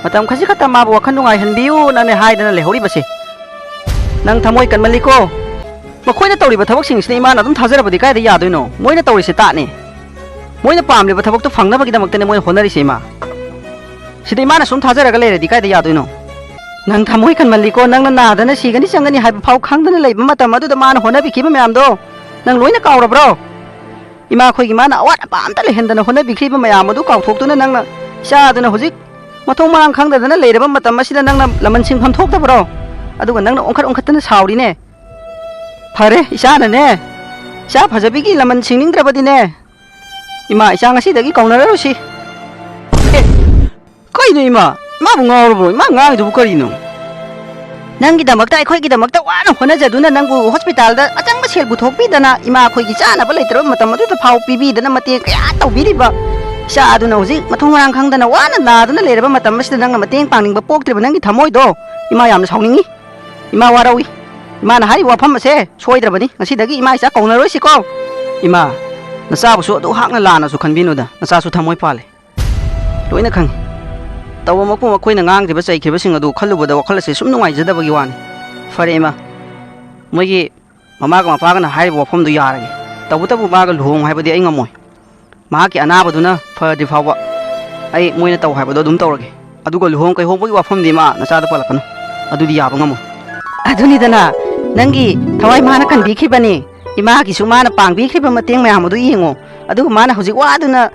ꯃꯇꯝ ꯈꯖꯤꯛ ꯈꯛꯇ ꯃꯥꯕꯨ ꯋꯥꯈꯜ ꯅꯨꯡꯉꯥꯏꯍꯟꯕꯤꯌꯨꯅꯅꯦ ꯍꯥꯏꯗꯅ ꯂꯩꯍꯧꯔꯤꯕꯁꯦ꯫ ꯅꯪ ꯊꯃꯣꯏ ꯀꯟꯃꯜꯂꯤꯀꯣ꯫ ꯃꯈꯣꯏꯅ ꯇꯧꯔꯤꯕ ꯊꯕꯛꯁꯤꯡꯁꯤꯅ ꯏꯃꯥꯅ ꯑꯗꯨꯝ ꯊꯥꯖꯔꯕꯗꯤ ꯀꯥꯏꯗ ꯌꯥꯗꯣꯏꯅꯣ? ꯃꯣꯏꯅ ꯇꯧꯔꯤꯁꯦ ꯇꯥꯠꯅꯦ꯫ ꯃꯣꯏꯅ ꯄꯥꯝꯂꯤꯕ ꯊꯕꯛꯇꯣ ꯐꯪꯅꯕꯒꯤꯗꯃꯛꯇꯅꯦ ꯃꯣꯏꯅ ꯍꯣꯠꯅꯔꯤꯁꯦ, ꯏꯃꯥ꯫ ꯁꯤꯗ ꯏꯃꯥꯅ ꯁꯨꯝ ꯊꯥꯖꯔꯒ ꯂꯩꯔꯗꯤ ꯀꯥꯏꯗ ꯌꯥꯗꯣꯏꯅꯣ? ꯅꯪ ꯊꯃꯣꯏ ꯀꯟꯃꯜꯂꯤꯀꯣ, ꯅꯪꯅ ꯅꯥꯗꯅ ꯁꯤꯒꯅꯤ ꯆꯪꯒꯅꯤ ꯍꯥꯏꯕ ꯐꯥꯎ ꯈꯪꯗꯅ ꯂꯩꯕ ꯃꯇꯝ ꯑꯗꯨꯗ ꯃꯥꯅ ꯍꯣꯠꯅꯕꯤꯈꯤꯕ ꯃꯌꯥꯝꯗꯣ ꯅꯪ ꯂꯣꯏꯅ ꯀꯥꯎꯔꯕ꯭ꯔꯣ? ꯏꯃꯥ ꯑꯩꯈꯣꯏꯒꯤ ꯃꯥꯅ ꯑꯋꯥꯠ ꯑꯄꯥ ꯑꯝꯇ ꯂꯩꯍꯟꯗꯅ ꯍꯣꯠꯅꯕꯤꯈ꯭ꯔꯤꯕ ꯃꯌꯥꯝ ꯑꯗꯨ ꯀꯥꯎꯊꯣꯛꯇꯨꯅ ꯅꯪꯅ ꯏꯆꯥꯗꯨꯅ ꯍꯧꯖꯤꯛ ꯃꯊꯣꯡ ꯃꯔꯥꯡ ꯈꯪꯗꯗꯅ ꯂꯩꯔꯕ ꯃꯇꯝ ꯑꯁꯤꯗ ꯅꯪꯅ ꯂꯃꯟ ꯁꯤꯡꯐꯝ ꯊꯣꯛꯇꯕ꯭ꯔꯣ? ꯑꯗꯨꯒ ꯅꯪꯅ ꯑꯣꯟꯈꯠ ꯑꯣꯟꯈꯠꯇꯅ ꯁꯥꯎꯔꯤꯅꯦ꯫ ꯐꯔꯦ, ꯏꯆꯥꯅꯅꯦ, ꯏꯆꯥ ꯐꯖꯕꯤꯒꯤ ꯂꯃꯟ ꯁꯤꯡꯅꯤꯡꯗ꯭ꯔꯕꯗꯤꯅꯦ, ꯏꯃꯥ ꯏꯆꯥ ꯉꯁꯤꯗꯒꯤ ꯀꯧꯅꯔꯔꯣꯏꯁꯤ꯫ ꯑꯦ, ꯀꯩꯅꯣ ꯏꯃꯥ? ꯏꯃꯥꯕꯨ ꯉꯥꯎꯔꯕ꯭ꯔꯣ? ꯏꯃꯥ ꯉꯥꯡꯉꯤꯗꯨꯕꯨ ꯀꯔꯤꯅꯣ? ꯅꯪꯒꯤꯗꯃꯛꯇ, ꯑꯩꯈꯣꯏꯒꯤꯗꯃꯛꯇ ꯋꯥꯅ ꯍꯣꯠꯅꯖꯗꯨꯅ ꯅꯪꯕꯨ ꯍꯣꯁꯄꯤꯇꯥꯜꯗ ꯑꯆꯪꯕ ꯁꯦꯜ ꯄꯨꯊꯣꯛꯄꯤꯗꯅ, ꯏꯃꯥ ꯑꯩꯈꯣꯏꯒꯤ ꯆꯥꯅꯕ ꯂꯩꯇ꯭ꯔꯕ ꯃꯇꯝ ꯑꯗꯨꯗ ꯐꯥꯎ ꯄꯤꯕꯤꯗꯅ ꯃꯇꯦꯡ ꯀꯌꯥ ꯇꯧꯕꯤꯔꯤꯕ ꯏꯆꯥ ꯑꯗꯨꯅ ꯍꯧꯖꯤꯛ ꯃꯊꯣꯡ ꯃꯔꯥꯡ ꯈꯪꯗꯅ ꯋꯥꯅ ꯅꯥꯗꯨꯅ ꯂꯩꯔꯕ ꯃꯇꯝ ꯑꯁꯤꯗ ꯅꯪꯅ ꯃꯇꯦꯡ ꯄꯥꯡꯅꯤꯡꯕ ꯄꯣꯛꯇ꯭ꯔꯤꯕ ꯅꯪꯒꯤ ꯊꯃꯣꯏꯗꯣ ꯏꯃꯥ ꯌꯥꯝꯅ ꯁꯥꯎꯅꯤꯡꯉꯤ꯫ ꯏꯃꯥ ꯋꯥꯔꯧꯏ꯫ ꯏꯃꯥꯅ ꯍꯥꯏꯔꯤꯕ ꯋꯥꯐꯝ ꯑꯁꯦ ꯁꯣꯏꯗ꯭ꯔꯕꯅꯤ꯫ ꯉꯁꯤꯗꯒꯤ ꯏꯃꯥ ꯏꯆꯥ ꯀꯧꯅꯔꯣꯏꯁꯤꯀꯣ꯫ ꯏꯃꯥ, ꯅꯆꯥꯕꯨꯁꯨ ꯑꯗꯨ ꯍꯥꯛꯅ ꯂꯥꯟꯅꯁꯨ ꯈꯟꯕꯤꯅꯨꯗ꯫ ꯅꯆꯥꯁꯨ ꯊꯃꯣꯏ ꯄꯥꯜꯂꯦ꯫ ꯂꯣꯏꯅ ꯈꯪꯉꯤ꯫ ꯇꯧꯕꯃꯛꯄꯨ ꯃꯈꯣꯏꯅ ꯉꯥꯡꯈ꯭ꯔꯤꯕ ꯆꯩꯈ꯭ꯔꯤꯕꯁꯤꯡ ꯑꯗꯨ ꯈꯜꯂꯨꯕꯗ ꯋꯥꯈꯜ ꯑꯁꯦ ꯁꯨꯝ ꯅꯨꯡꯉꯥꯏꯖꯗꯕꯒꯤ ꯋꯥꯅꯤ꯫ ꯐꯔꯦ ꯏꯃꯥ, ꯃꯣꯏꯒꯤ ꯃꯃꯥꯒ ꯃꯄꯥꯒꯅ ꯍꯥꯏꯔꯤꯕ ꯋꯥꯐꯝꯗꯨ ꯌꯥꯔꯒꯦ꯫ ꯇꯧꯕꯇꯕꯨ ꯃꯥꯒ ꯂꯨꯍꯣꯡ ꯍꯥꯏꯕꯗꯤ ꯑꯩ ꯉꯝꯃꯣꯏ꯫ ꯃꯍꯥꯛꯀꯤ ꯑꯅꯥꯕꯗꯨꯅ ꯐꯗ꯭ꯔꯤ ꯐꯥꯎꯕ ꯑꯩ ꯃꯣꯏꯅ ꯇꯧ ꯍꯥꯏꯕꯗꯣ ꯑꯗꯨꯝ ꯇꯧꯔꯒꯦ꯫ ꯑꯗꯨꯒ ꯂꯨꯍꯣꯡ ꯀꯩꯍꯣꯡꯕꯒꯤ ꯋꯥꯐꯝꯗꯤ ꯃꯥ ꯅꯆꯥꯗ ꯄꯜꯂꯛꯀꯅꯨ꯫ ꯑꯗꯨꯗꯤ ꯌꯥꯕ ꯉꯝꯃꯣꯏ꯫ ꯑꯗꯨꯅꯤꯗꯅ, ꯅꯪꯒꯤ ꯊꯋꯥꯏ ꯃꯥꯅ ꯀꯟꯕꯤꯈꯤꯕꯅꯤ꯫ ꯏꯃꯥꯒꯤꯁꯨ ꯃꯥꯅ ꯄꯥꯡꯕꯤꯈ꯭ꯔꯤꯕ ꯃꯇꯦꯡ ꯃꯌꯥꯝ ꯑꯗꯨ ꯌꯦꯡꯉꯣ꯫ ꯑꯗꯨꯒ ꯃꯥꯅ ꯍꯧꯖꯤꯛ ꯋꯥꯗꯨꯅ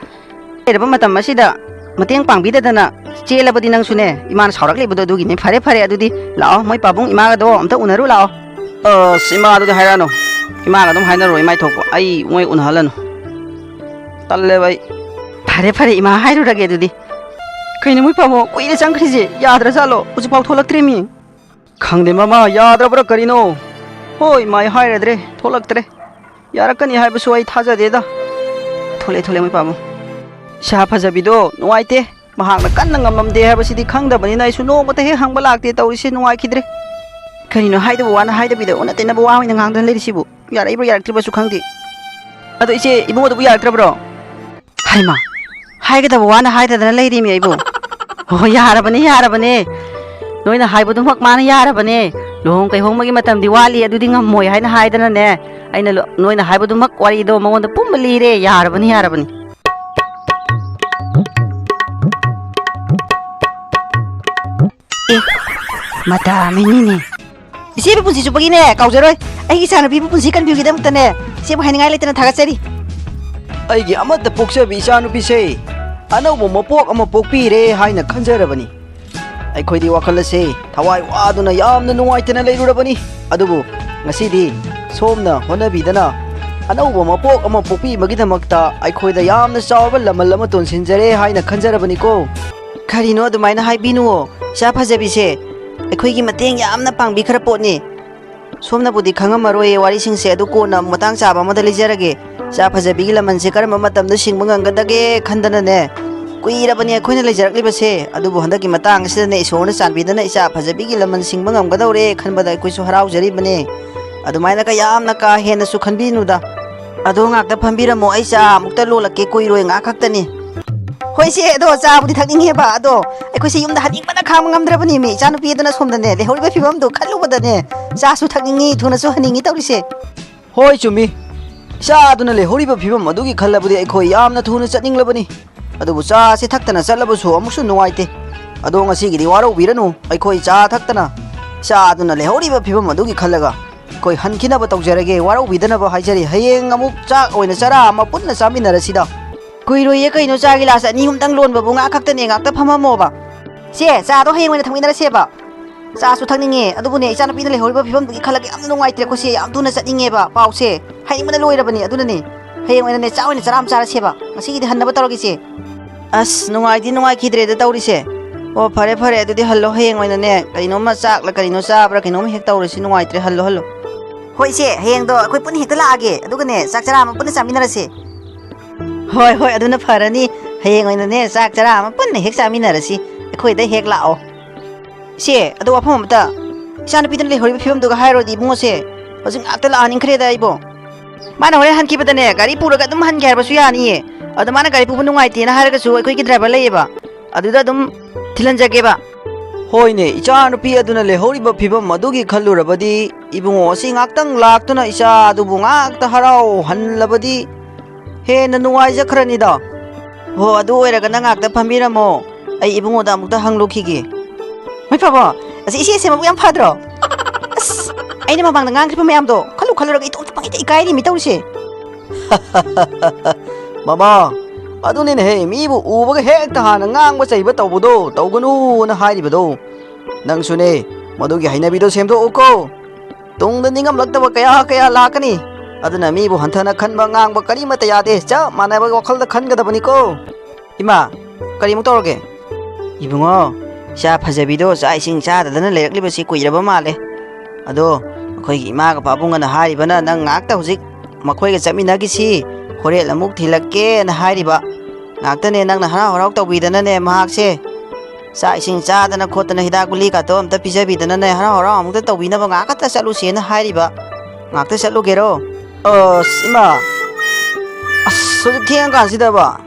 ꯂꯩꯔꯕ ꯃꯇꯝ ꯑꯁꯤꯗ ꯃꯇꯦꯡ ꯄꯥꯡꯕꯤꯗꯗꯅ ꯆꯦꯜꯂꯕꯗꯤ ꯅꯪꯁꯨꯅꯦ, ꯏꯃꯥꯅ ꯁꯥꯎꯔꯛꯂꯤꯕꯗꯣ ꯑꯗꯨꯒꯤꯅꯤ꯫ ꯐꯔꯦ, ꯐꯔꯦ, ꯑꯗꯨꯗꯤ ꯂꯥꯛꯑꯣ, ꯃꯣꯏ ꯄꯥꯕꯨꯡ ꯏꯃꯥꯒꯗꯣ ꯑꯝꯇ ꯎꯅꯔꯨ ꯂꯥꯛꯑꯣ꯫ ꯑꯁ, ꯏꯃꯥꯗꯨꯗꯤ ꯍꯥꯏꯔꯛꯑꯅꯨ꯫ ꯏꯃꯥꯒ ꯑꯗꯨꯝ ꯍꯥꯏꯅꯔꯣ, ꯏꯃꯥꯏ ꯊꯣꯛꯄ꯫ ꯑꯩ ꯃꯣꯏ ꯎꯅꯍꯜꯂꯅꯨ꯫ ꯇꯜꯂꯦꯕ ꯑꯩ꯫ ꯐꯔꯦ, ꯐꯔꯦ, ꯏꯃꯥ ꯍꯥꯏꯔꯨꯔꯒꯦ ꯑꯗꯨꯗꯤ꯫ ꯀꯩꯅꯣ ꯃꯣꯏ ꯄꯥꯕꯨꯡ ꯀꯨꯏꯅ ꯆꯪꯈ꯭ꯔꯤꯁꯦ? ꯌꯥꯗ꯭ꯔꯖꯥꯠꯂꯣ? ꯍꯧꯖꯤꯛꯐꯥꯎ ꯊꯣꯛꯂꯛꯇ꯭ꯔꯤꯃꯤ꯫ ꯈꯪꯗꯦ ꯃꯃꯥ, ꯌꯥꯗ꯭ꯔꯕ꯭ꯔꯥ ꯀꯔꯤꯅꯣ? ꯍꯣꯏ, ꯃꯥꯏ ꯍꯥꯏꯔꯗ꯭ꯔꯦ, ꯊꯣꯛꯂꯛꯇ꯭ꯔꯦ꯫ ꯌꯥꯔꯛꯀꯅꯤ ꯍꯥꯏꯕꯁꯨ ꯑꯩ ꯊꯥꯖꯗꯦꯗ꯫ ꯊꯣꯛꯂꯛꯑꯦ, ꯊꯣꯛꯂꯛꯑꯦ, ꯃꯣꯏ ꯄꯥꯕꯨꯡ꯫ ꯏꯁꯥ ꯐꯖꯕꯤꯗꯣ ꯅꯨꯡꯉꯥꯏꯇꯦ꯫ ꯃꯍꯥꯛꯅ ꯀꯟꯅ ꯉꯝꯃꯝꯗꯦ ꯍꯥꯏꯕꯁꯤꯗꯤ ꯈꯪꯗꯕꯅꯤꯅ ꯑꯩꯁꯨ ꯅꯣꯡꯃꯇ ꯍꯦꯛ ꯍꯪꯕ ꯂꯥꯛꯇꯦ꯫ ꯇꯧꯔꯤꯁꯦ ꯅꯨꯡꯉꯥꯏꯈꯤꯗ꯭ꯔꯦ꯫ ꯀꯔꯤꯅꯣ ꯍꯥꯏꯗꯕ ꯋꯥꯅ ꯍꯥꯏꯗꯕꯤꯗ ꯑꯣꯟꯅ ꯇꯩꯅꯕ ꯋꯥ ꯑꯣꯏꯅ ꯉꯥꯡꯗꯨꯅ ꯂꯩꯔꯤꯁꯤꯕꯨ? ꯌꯥꯔꯛꯏꯕ꯭ꯔꯥ ꯌꯥꯔꯛꯇ꯭ꯔꯤꯕ꯭ꯔꯥꯁꯨ ꯈꯪꯗꯦ꯫ ꯑꯗꯣ ꯏꯆꯦ, ꯏꯕꯨꯡꯉꯣꯗꯨꯕꯨ ꯌꯥꯔꯛꯇ꯭ꯔꯕ꯭ꯔꯣ? ꯍꯩꯃꯥ, ꯍꯥꯏꯒꯗꯕ ꯋꯥꯅ ꯍꯥꯏꯗꯗꯅ ꯂꯩꯔꯤꯃꯤ ꯑꯩꯕꯨ꯫ ꯑꯣ, ꯌꯥꯔꯕꯅꯦ, ꯌꯥꯔꯕꯅꯦ꯫ ꯅꯣꯏꯅ ꯍꯥꯏꯕꯗꯨꯃꯛ ꯃꯥꯅ ꯌꯥꯔꯕꯅꯦ꯫ ꯂꯨꯍꯣꯡ ꯀꯩꯍꯣꯡꯕꯒꯤ ꯃꯇꯝꯗꯤ ꯋꯥꯠꯂꯤ, ꯑꯗꯨꯗꯤ ꯉꯝꯃꯣꯏ ꯍꯥꯏꯅ ꯍꯥꯏꯗꯅꯅꯦ, ꯑꯩꯅ ꯂꯣ-, ꯅꯣꯏꯅ ꯍꯥꯏꯕꯗꯨꯃꯛ ꯋꯥꯔꯤꯗꯣ ꯃꯉꯣꯟꯗ ꯄꯨꯝꯕ ꯂꯤꯔꯦ꯫ ꯌꯥꯔꯕꯅꯤ, ꯌꯥꯔꯕꯅꯤ꯫ ꯑꯦ, ꯃꯇꯥ ꯑꯃꯅꯤꯅꯦ꯫ ꯏꯆꯦꯕꯨ ꯄꯨꯟꯁꯤ ꯆꯨꯞꯄꯒꯤꯅꯦ ꯀꯥꯎꯖꯔꯣꯏ꯫ ꯑꯩꯒꯤ ꯏꯆꯥꯅꯨꯄꯤꯕꯨ ꯄꯨꯟꯁꯤ ꯀꯟꯕꯤꯕꯒꯤꯗꯃꯛꯇꯅꯦ, ꯏꯆꯦꯕꯨ ꯍꯥꯏꯅꯤꯡꯉꯥꯏ ꯂꯩꯇꯅ ꯊꯥꯒꯠꯆꯔꯤ꯫ ꯑꯩꯒꯤ ꯑꯃꯠꯇ ꯄꯣꯛꯆꯕꯤ ꯏꯆꯥꯅꯨꯄꯤꯁꯦ ꯑꯅꯧꯕ ꯃꯄꯣꯛ ꯑꯃ ꯄꯣꯛꯄꯤꯔꯦ ꯍꯥꯏꯅ ꯈꯟꯖꯔꯕꯅꯤ꯫ ꯑꯩꯈꯣꯏꯗꯤ ꯋꯥꯈꯜ ꯑꯁꯦ ꯊꯋꯥꯏ ꯋꯥꯗꯨꯅ ꯌꯥꯝꯅ ꯅꯨꯡꯉꯥꯏꯇꯅ ꯂꯩꯔꯨꯔꯕꯅꯤ꯫ ꯑꯗꯨꯕꯨ ꯉꯁꯤꯗꯤ ꯁꯣꯝꯅ ꯍꯣꯠꯅꯕꯤꯗꯅ ꯑꯅꯧꯕ ꯃꯄꯣꯛ ꯑꯃ ꯄꯣꯛꯄꯤꯕꯒꯤꯗꯃꯛꯇ ꯑꯩꯈꯣꯏꯗ ꯌꯥꯝꯅ ꯆꯥꯎꯕ ꯂꯃꯜ ꯑꯃ ꯇꯣꯟꯁꯤꯟꯖꯔꯦ ꯍꯥꯏꯅ ꯈꯟꯖꯔꯕꯅꯤꯀꯣ꯫ ꯀꯔꯤꯅꯣ ꯑꯗꯨꯃꯥꯏꯅ ꯍꯥꯏꯕꯤꯅꯨꯋꯣ, ꯏꯆꯥ ꯐꯖꯕꯤꯁꯦ꯫ ꯑꯩꯈꯣꯏꯒꯤ ꯃꯇꯦꯡ ꯌꯥꯝꯅ ꯄꯥꯡꯕꯤꯈ꯭ꯔ ꯄꯣꯠꯅꯤ꯫ ꯁꯣꯝꯅꯕꯨꯗꯤ ꯈꯪꯉꯝꯃꯔꯣꯏꯌꯦ ꯋꯥꯔꯤꯁꯤꯡꯁꯦ, ꯑꯗꯨ ꯀꯣꯟꯅ ꯃꯇꯥꯡ ꯆꯥꯕ ꯑꯃꯗ ꯂꯤꯖꯔꯒꯦ꯫ ꯏꯆꯥ ꯐꯖꯕꯤꯒꯤ ꯂꯃꯟꯁꯦ ꯀꯔꯝꯕ ꯃꯇꯝꯗ ꯁꯤꯡꯕ ꯉꯝꯒꯗꯒꯦ ꯈꯟꯗꯅꯅꯦ ꯀꯨꯏꯔꯕꯅꯤ ꯑꯩꯈꯣꯏꯅ ꯂꯩꯖꯔꯛꯂꯤꯕꯁꯦ꯫ ꯑꯗꯨꯕꯨ ꯍꯟꯗꯛꯀꯤ ꯃꯇꯥꯡ ꯑꯁꯤꯗꯅꯦ ꯏꯁꯣꯔꯅ ꯆꯥꯟꯕꯤꯗꯅ ꯏꯆꯥ ꯐꯖꯕꯤꯒꯤ ꯂꯃꯟ ꯁꯤꯡꯕ ꯉꯝꯒꯗꯧꯔꯦ ꯈꯟꯕꯗ ꯑꯩꯈꯣꯏꯁꯨ ꯍꯔꯥꯎꯖꯔꯤꯕꯅꯦ꯫ ꯑꯗꯨꯃꯥꯏꯅ ꯀꯌꯥꯝꯅ ꯀꯥ ꯍꯦꯟꯅꯁꯨ ꯈꯟꯕꯤꯅꯨꯗ꯫ ꯑꯗꯣ ꯉꯥꯛꯇ ꯐꯝꯕꯤꯔꯝꯃꯣ, ꯑꯩ ꯆꯥ ꯑꯃꯨꯛꯇ ꯂꯣꯜꯂꯛꯀꯦ, ꯀꯨꯏꯔꯣꯏ, ꯉꯥꯏꯍꯥꯛ ꯈꯛꯇꯅꯤ꯫ ꯍꯣꯏ ꯏꯆꯦ, ꯑꯗꯣ ꯆꯥꯕꯨꯗꯤ ꯊꯛꯅꯤꯡꯉꯦꯕ, ꯑꯗꯣ ꯑꯩꯈꯣꯏꯁꯦ ꯌꯨꯝꯗ ꯍꯟꯅꯤꯡꯕꯅ ꯈꯥꯡꯕ ꯉꯝꯗ꯭ꯔꯕꯅꯤꯃꯤ꯫ ꯏꯆꯥꯅꯨꯄꯤ ꯑꯗꯨꯅ ꯁꯣꯝꯗꯅꯦ ꯂꯩꯍꯧꯔꯤꯕ ꯐꯤꯕꯝꯗꯣ ꯈꯜꯂꯨꯕꯗꯅꯦ ꯆꯥꯁꯨ ꯊꯛꯅꯤꯡꯉꯤ, ꯊꯨꯅꯁꯨ ꯍꯟꯅꯤꯡꯉꯤ ꯇꯧꯔꯤꯁꯦ꯫ ꯍꯣꯏ ꯆꯨꯝꯃꯤ, ꯏꯆꯥ ꯑꯗꯨꯅ ꯂꯩꯍꯧꯔꯤꯕ ꯐꯤꯕꯝ ꯑꯗꯨꯒꯤ ꯈꯜꯂꯕꯗꯤ ꯑꯩꯈꯣꯏ ꯌꯥꯝꯅ ꯊꯨꯅ ꯆꯠꯅꯤꯡꯂꯕꯅꯤ꯫ ꯑꯗꯨꯕꯨ ꯆꯥꯁꯤ ꯊꯛꯇꯅ ꯆꯠꯂꯕꯁꯨ ꯑꯃꯨꯛꯁꯨ ꯅꯨꯡꯉꯥꯏꯇꯦ꯫ ꯑꯗꯣ ꯉꯁꯤꯒꯤꯗꯤ ꯋꯥꯔꯧꯕꯤꯔꯅꯨ, ꯑꯩꯈꯣꯏ ꯆꯥ ꯊꯛꯇꯅ ꯏꯆꯥꯗꯨꯅ ꯂꯩꯍꯧꯔꯤꯕ ꯐꯤꯕꯝ ꯑꯗꯨꯒꯤ ꯈꯜꯂꯒ ꯑꯩꯈꯣꯏ ꯍꯟꯈꯤꯅꯕ ꯇꯧꯖꯔꯒꯦ, ꯋꯥꯔꯧꯕꯤꯗꯅꯕ ꯍꯥꯏꯖꯔꯤ꯫ ꯍꯌꯦꯡ ꯑꯃꯨꯛ ꯆꯥꯛ ꯑꯣꯏꯅ ꯆꯔꯥ ꯑꯃ ꯄꯨꯟꯅ ꯆꯥꯃꯤꯟꯅꯔꯁꯤꯗ꯫ ꯀꯨꯏꯔꯣꯏꯌꯦ ꯀꯩꯅꯣ, ꯆꯥ ꯒꯤꯂꯥꯁ ꯑꯅꯤ ꯑꯍꯨꯝꯇꯪ ꯂꯣꯟꯕꯕꯨ ꯉꯥ ꯈꯛꯇꯅꯦ, ꯉꯥꯛꯇ ꯐꯝꯃꯝꯃꯣꯕ꯫ ꯁꯦ, ꯆꯥꯗꯣ ꯍꯌꯦꯡ ꯑꯣꯏꯅ ꯊꯛꯃꯤꯟꯅꯔꯁꯦꯕ꯫ ꯆꯥꯁꯨ ꯊꯛꯅꯤꯡꯉꯦ, ꯑꯗꯨꯕꯨꯅꯦ, ꯏꯆꯥꯅꯨꯄꯤꯅ ꯂꯩꯍꯧꯔꯤꯕ ꯐꯤꯕꯝꯗꯨꯒꯤ ꯈꯜꯂꯒ ꯌꯥꯝꯅ ꯅꯨꯡꯉꯥꯏꯇ꯭ꯔꯦꯀꯣ ꯁꯦ꯫ ꯌꯥꯝ ꯊꯨꯅ ꯆꯠꯅꯤꯡꯉꯦꯕ ꯄꯥꯎꯁꯦ꯫ ꯍꯥꯏꯅꯤꯡꯕꯅ ꯂꯣꯏꯔꯕꯅꯤ꯫ ꯑꯗꯨꯅꯅꯦ, ꯍꯌꯦꯡ ꯑꯣꯏꯅꯅꯦ, ꯆꯥꯛ ꯑꯣꯏꯅ ꯆꯔꯥ ꯑꯃ ꯆꯥꯔꯁꯦꯕ꯫ ꯉꯁꯤꯒꯤꯗꯤ ꯍꯟꯅꯕ ꯇꯧꯔꯒꯦ ꯏꯆꯦ꯫ ꯑꯁ, ꯅꯨꯡꯉꯥꯏꯗꯤ ꯅꯨꯡꯉꯥꯏꯈꯤꯗ꯭ꯔꯦꯗ ꯇꯧꯔꯤꯁꯦ꯫ ꯑꯣ, ꯐꯔꯦ ꯐꯔꯦ, ꯑꯗꯨꯗꯤ ꯍꯜꯂꯣ꯫ ꯍꯌꯦꯡ ꯑꯣꯏꯅꯅꯦ, ꯀꯔꯤꯅꯣꯝꯃ ꯆꯥꯛꯂ ꯀꯔꯤꯅꯣ ꯆꯥꯕ꯭ꯔꯥ ꯀꯩꯅꯣꯝ ꯍꯦꯛ ꯇꯧꯔꯁꯤ, ꯅꯨꯡꯉꯥꯏꯇ꯭ꯔꯦ꯫ Hello, hello. ꯍꯣꯏ ꯏꯆꯦ, ꯍꯌꯦꯡꯗꯣ ꯑꯩꯈꯣꯏ ꯄꯨꯟꯅ ꯍꯦꯛꯇ ꯂꯥꯛꯑꯒꯦ, ꯑꯗꯨꯒꯅꯦ, ꯆꯥꯛ ꯆꯔꯥ ꯑꯃ ꯄꯨꯟꯅ ꯆꯥꯃꯤꯟꯅꯔꯁꯦ꯫ ꯍꯣꯏ ꯍꯣꯏ, ꯑꯗꯨꯅ ꯐꯔꯅꯤ꯫ ꯍꯌꯦꯡ ꯑꯣꯏꯅꯅꯦ, ꯆꯥꯛ ꯆꯔꯥ ꯑꯃ ꯄꯨꯟꯅ ꯍꯦꯛ ꯆꯥꯃꯤꯟꯅꯔꯁꯤ꯫ ꯑꯩꯈꯣꯏꯗ ꯍꯦꯛ ꯂꯥꯛꯑꯣ꯫ ꯏꯆꯦ, ꯑꯗꯣ ꯋꯥꯐꯝ ꯑꯃꯇ, ꯏꯆꯥꯅꯨꯄꯤꯗꯨꯅ ꯂꯩꯍꯧꯔꯤꯕ ꯐꯤꯕꯝꯗꯨꯒ ꯍꯥꯏꯔꯨꯔꯗꯤ ꯏꯕꯨꯡꯉꯣꯁꯦ, ꯍꯧꯖꯤꯛ ꯉꯥꯛꯇ ꯂꯥꯛꯍꯟꯅꯤꯡꯈ꯭ꯔꯦꯗ ꯑꯩꯕꯣ꯫ ꯃꯥꯅ ꯍꯣꯔꯦꯟ ꯍꯟꯈꯤꯕꯗꯅꯦ, ꯒꯥꯔꯤ ꯄꯨꯔꯒ ꯑꯗꯨꯝ ꯍꯟꯒꯦ ꯍꯥꯏꯔꯕꯁꯨ ꯌꯥꯅꯤꯌꯦ꯫ ꯑꯗꯣ ꯃꯥꯅ ꯒꯥꯔꯤ ꯄꯨꯕ ꯅꯨꯡꯉꯥꯏꯇꯦꯅ ꯍꯥꯏꯔꯒꯁꯨ ꯑꯩꯈꯣꯏꯒꯤ ꯗ꯭ꯔꯥꯏꯚꯔ ꯂꯩꯌꯦꯕ, ꯑꯗꯨꯗ ꯑꯗꯨꯝ ꯊꯤꯜꯍꯟꯖꯒꯦꯕ꯫ ꯍꯣꯏꯅꯦ, ꯏꯆꯥꯅꯨꯄꯤ ꯑꯗꯨꯅ ꯂꯩꯍꯧꯔꯤꯕ ꯐꯤꯕꯝ ꯑꯗꯨꯒꯤ ꯈꯜꯂꯨꯔꯕꯗꯤ, ꯏꯕꯨꯡꯉꯣ ꯑꯁꯤ ꯉꯥꯛꯇꯪ ꯂꯥꯛꯇꯨꯅ ꯏꯆꯥ ꯑꯗꯨꯕꯨ ꯉꯥꯛꯇ ꯍꯔꯥꯎꯍꯜꯂꯕꯗꯤ ꯍꯦꯟꯅ ꯅꯨꯡꯉꯥꯏꯖꯈ꯭ꯔꯅꯤꯗ꯫ ꯍꯣ, ꯑꯗꯨ ꯑꯣꯏꯔꯒꯅ ꯉꯥꯛꯇ ꯐꯝꯕꯤꯔꯝꯃꯣ, ꯑꯩ ꯏꯕꯨꯡꯉꯣꯗ ꯑꯃꯨꯛꯇ ꯍꯪꯂꯨꯈꯤꯒꯦ꯫ ꯃꯣꯏ ꯐꯕꯣ, ꯑꯁꯤ ꯏꯆꯦ ꯁꯦꯝꯕꯕꯨ ꯌꯥꯝ ꯐꯗ꯭ꯔꯣ? ꯑꯁ, ꯑꯩꯅ ꯃꯃꯥꯡꯗ ꯉꯥꯡꯈ꯭ꯔꯤꯕ ꯃꯌꯥꯝꯗꯣ ꯈꯜꯂꯨ ꯈꯜꯂꯨꯔꯒ ꯏꯇꯣꯝꯇ ꯄꯪꯏꯇ ꯏꯀꯥꯏꯔꯤꯃꯤ ꯇꯧꯔꯤꯁꯦ꯫ ꯃꯃꯥ, ꯑꯗꯨꯅꯤꯅꯦꯍꯦ, ꯃꯤꯕꯨ ꯎꯕꯒ ꯍꯦꯛꯇ ꯍꯥꯟꯅ ꯉꯥꯡꯕ ꯆꯩꯕ ꯇꯧꯕꯗꯣ ꯇꯧꯒꯅꯨꯅ ꯍꯥꯏꯔꯤꯕꯗꯣ꯫ ꯅꯪꯁꯨꯅꯦ, ꯃꯗꯨꯒꯤ ꯍꯩꯅꯕꯤꯗꯣ ꯁꯦꯝꯗꯣꯛꯎꯀꯣ꯫ ꯇꯨꯡꯗ ꯅꯤꯡꯉꯝꯂꯛꯇꯕ ꯀꯌꯥ ꯀꯌꯥ ꯂꯥꯛꯀꯅꯤ꯫ ꯑꯗꯨꯅ ꯃꯤꯕꯨ ꯍꯟꯊꯅ ꯈꯟꯕ ꯉꯥꯡꯕ ꯀꯔꯤꯃꯠꯇ ꯌꯥꯗꯦ꯫ ꯆꯞ ꯃꯥꯟꯅꯕ ꯋꯥꯈꯜꯗ ꯈꯟꯒꯗꯕꯅꯤꯀꯣ꯫ ꯏꯃꯥ, ꯀꯔꯤꯃꯨꯛ ꯇꯧꯔꯒꯦ? ꯏꯕꯨꯡꯉꯣ, ꯏꯆꯥ ꯐꯖꯕꯤꯗꯣ ꯆꯥꯛ ꯏꯁꯤꯡ ꯆꯥꯗꯗꯅ ꯂꯩꯔꯛꯂꯤꯕꯁꯤ ꯀꯨꯏꯔꯕ ꯃꯥꯜꯂꯦ꯫ ꯑꯗꯣ ꯑꯩꯈꯣꯏꯒꯤ ꯏꯃꯥꯒ ꯄꯥꯕꯨꯡꯒꯅ ꯍꯥꯏꯔꯤꯕꯅ ꯅꯪ ꯉꯥꯛꯇ ꯍꯧꯖꯤꯛ ꯃꯈꯣꯏꯒ ꯆꯠꯃꯤꯟꯅꯈꯤꯁꯤ, ꯍꯣꯔꯦꯟ ꯑꯃꯨꯛ ꯊꯤꯜꯂꯛꯀꯦꯅ ꯍꯥꯏꯔꯤꯕ꯫ ꯉꯥꯛꯇꯅꯦ ꯅꯪꯅ ꯍꯔꯥꯎ ꯍꯔꯥꯎ ꯇꯧꯕꯤꯗꯅꯅꯦ ꯃꯍꯥꯛꯁꯦ꯫ ꯆꯥꯛ ꯏꯁꯤꯡ ꯆꯥꯗꯅ ꯈꯣꯠꯇꯅ ꯍꯤꯗꯥꯛ ꯒꯨꯂꯤ ꯀꯥꯇꯣ ꯑꯝꯇ ꯄꯤꯖꯕꯤꯗꯅꯅꯦ ꯍꯔꯥꯎ ꯍꯔꯥꯎ ꯑꯃꯨꯛꯇ ꯇꯧꯕꯤꯅꯕ ꯉꯥꯛꯇ ꯆꯠꯂꯨꯁꯦꯅ ꯍꯥꯏꯔꯤꯕ꯫ ꯉꯥꯛꯇ ꯆꯠꯂꯨꯒꯦꯔꯣ? ꯑꯁ, ꯏꯃꯥ! ꯑꯁ, ꯍꯧꯖꯤꯛ ꯊꯦꯡꯉꯀꯥꯟꯁꯤꯗꯕ?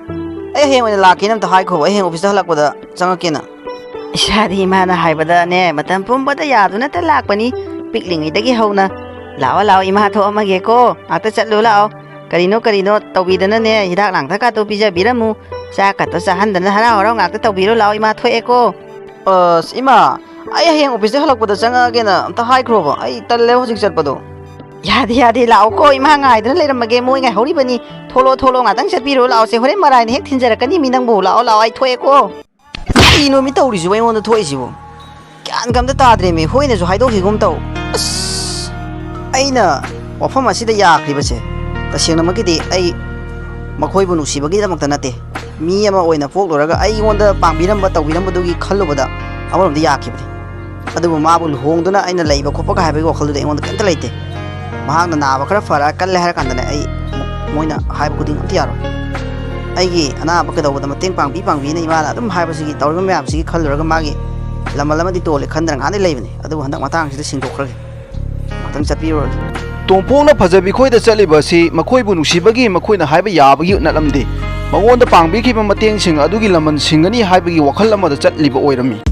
ꯑꯩ ꯍꯌꯦꯡ ꯑꯣꯏꯅ ꯂꯥꯛꯀꯦꯅ ꯑꯝꯇ ꯍꯥꯏꯈꯣꯕ, ꯑꯩ ꯍꯌꯦꯡ ꯑꯣꯐꯤꯁꯇ ꯍꯜꯂꯛꯄꯗ ꯆꯪꯉꯛꯀꯦꯅ꯫ ꯏꯁꯥꯗꯤ ꯏꯃꯥꯅ ꯍꯥꯏꯕꯗꯅꯦ ꯃꯇꯝ ꯄꯨꯝꯕꯗ ꯌꯥꯗꯨꯅꯇ ꯂꯥꯛꯄꯅꯤ, ꯄꯤꯛꯂꯤꯉꯩꯗꯒꯤ ꯍꯧꯅ꯫ ꯂꯥꯛꯑꯣ, ꯂꯥꯛꯑꯣ, ꯏꯃꯥ ꯊꯣꯛꯑꯝꯃꯒꯦꯀꯣ, ꯉꯥꯛꯇ ꯆꯠꯂꯨ ꯂꯥꯛꯑꯣ꯫ ꯀꯔꯤꯅꯣ ꯀꯔꯤꯅꯣ ꯇꯧꯕꯤꯗꯅꯅꯦ, ꯍꯤꯗꯥꯛ ꯂꯥꯡꯊꯛ ꯀꯥꯇꯣ ꯄꯤꯖꯕꯤꯔꯝꯃꯨ, ꯆꯥꯛ ꯀꯥꯇꯣ ꯆꯥꯍꯟꯗꯅ ꯍꯔꯥꯎ ꯍꯔꯥꯎ ꯉꯥꯛꯇ ꯇꯧꯕꯤꯔꯣ ꯂꯥꯛꯑꯣ, ꯏꯃꯥ ꯊꯣꯛꯑꯦꯀꯣ꯫ ꯑꯁ, ꯏꯃꯥ, ꯑꯩ ꯍꯌꯦꯡ ꯑꯣꯐꯤꯁꯇ ꯍꯜꯂꯛꯄꯗ ꯆꯪꯉꯛꯑꯒꯦꯅ ꯑꯝꯇ ꯍꯥꯏꯈ꯭ꯔꯣꯕ, ꯑꯩ ꯇꯜꯂꯦ ꯍꯧꯖꯤꯛ ꯆꯠꯄꯗꯣ꯫ ꯌꯥꯗꯦ, ꯌꯥꯗꯦ, ꯂꯥꯛꯑꯣꯀꯣ, ꯏꯃꯥ ꯉꯥꯏꯗꯅ ꯂꯩꯔꯝꯃꯒꯦ, ꯃꯣꯏ ꯉꯥꯏꯍꯧꯔꯤꯕꯅꯤ꯫ ꯊꯣꯛꯂꯛꯑꯣ, ꯊꯣꯛꯂꯛꯑꯣ, ꯉꯥꯛꯇꯪ ꯆꯠꯄꯤꯔꯣ, ꯂꯥꯛꯑꯣꯁꯦ, ꯍꯣꯔꯦꯟ ꯃꯔꯥꯏꯅ ꯍꯦꯛ ꯊꯤꯟꯖꯔꯛꯀꯅꯤ ꯃꯤ ꯅꯪꯕꯨ꯫ ꯂꯥꯛꯑꯣ, ꯂꯥꯛꯑꯣ, ꯑꯩ ꯊꯣꯛꯑꯦꯀꯣ꯫ ꯀꯔꯤꯅꯣ ꯃꯤ ꯇꯧꯔꯤꯁꯤꯕꯣ ꯑꯩꯉꯣꯟꯗ ꯊꯣꯛꯏꯁꯤꯕꯣ? ꯒ꯭ꯌꯥꯟꯒ ꯑꯝꯇ ꯇꯥꯗ꯭ꯔꯦꯃꯤ, ꯍꯣꯏꯅꯁꯨ ꯍꯥꯏꯗꯣꯛꯈꯤꯒꯨꯝ ꯇꯧ꯫ ꯑꯁ, ꯑꯩꯅ ꯋꯥꯐꯝ ꯑꯁꯤꯗ ꯌꯥꯈ꯭ꯔꯤꯕꯁꯦ, ꯇꯁꯦꯡꯅꯃꯛꯀꯤꯗꯤ ꯑꯩ ꯃꯈꯣꯏꯕꯨ ꯅꯨꯡꯁꯤꯕꯒꯤꯗꯃꯛꯇ ꯅꯠꯇꯦ꯫ ꯃꯤ ꯑꯃ ꯑꯣꯏꯅ ꯄꯣꯛꯂꯨꯔꯒ ꯑꯩꯉꯣꯟꯗ ꯄꯥꯡꯕꯤꯔꯝꯕ, ꯇꯧꯕꯤꯔꯝꯕꯗꯨꯒꯤ ꯈꯜꯂꯨꯕꯗ ꯑꯃꯔꯣꯝꯗ ꯌꯥꯈꯤꯕꯅꯤ꯫ ꯑꯗꯨꯕꯨ ꯃꯥꯕꯨ ꯂꯨꯍꯣꯡꯗꯨꯅ ꯑꯩꯅ ꯂꯩꯕ ꯈꯣꯠꯄꯒ ꯍꯥꯏꯕꯒꯤ ꯋꯥꯈꯜꯗꯨꯗꯤ ꯑꯩꯉꯣꯟꯗ ꯀꯩꯝꯇ ꯂꯩꯇꯦ꯫ ꯃꯍꯥꯛꯅ ꯅꯥꯕ ꯈꯔ ꯐꯔ ꯀꯜꯂꯦ ꯍꯥꯏꯔ ꯀꯥꯟꯗꯅꯦ ꯑꯩ ꯑꯃꯨꯛ ꯃꯣꯏꯅ ꯍꯥꯏꯕ ꯈꯨꯗꯤꯡ ꯑꯝꯇ ꯌꯥꯔꯣꯏ꯫ ꯑꯩꯒꯤ ꯑꯅꯥꯕ ꯀꯩꯗꯧꯕꯗ ꯃꯇꯦꯡ ꯄꯥꯡꯕꯤ ꯄꯥꯡꯕꯤꯅ ꯏꯃꯥꯅ ꯑꯗꯨꯝ ꯍꯥꯏꯕꯁꯤꯒꯤ ꯇꯧꯔꯤꯕ ꯃꯌꯥꯝꯁꯤꯒꯤ ꯈꯜꯂꯨꯔꯒ ꯃꯥꯒꯤ ꯂꯃꯟ ꯑꯃꯗꯤ ꯇꯣꯜꯂꯦ ꯈꯟꯗꯅ ꯉꯥꯏꯍꯥꯛꯇꯤ ꯂꯩꯕꯅꯤ꯫ ꯑꯗꯨꯕꯨ ꯍꯟꯗꯛ ꯃꯇꯥꯡꯁꯤꯗ ꯁꯤꯡꯗꯣꯛꯈ꯭ꯔꯒꯦ꯫ ꯉꯥꯛꯇꯪ ꯆꯠꯄꯤꯔꯨꯔꯒꯦ꯫ ꯇꯣꯝꯄꯣꯛꯅ ꯐꯖꯕꯤ ꯈꯣꯏꯗ ꯆꯠꯂꯤꯕ ꯑꯁꯤ ꯃꯈꯣꯏꯕꯨ ꯅꯨꯡꯁꯤꯕꯒꯤ, ꯃꯈꯣꯏꯅ ꯍꯥꯏꯕ ꯌꯥꯕꯒꯤ ꯅꯠꯂꯝꯗꯦ꯫ ꯃꯉꯣꯟꯗ ꯄꯥꯡꯕꯤꯈꯤꯕ ꯃꯇꯦꯡꯁꯤꯡ ꯑꯗꯨꯒꯤ ꯂꯃꯟ ꯁꯤꯡꯒꯅꯤ ꯍꯥꯏꯕꯒꯤ ꯋꯥꯈꯜ ꯑꯃꯗ ꯆꯠꯂꯤꯕ ꯑꯣꯏꯔꯝꯃꯤ꯫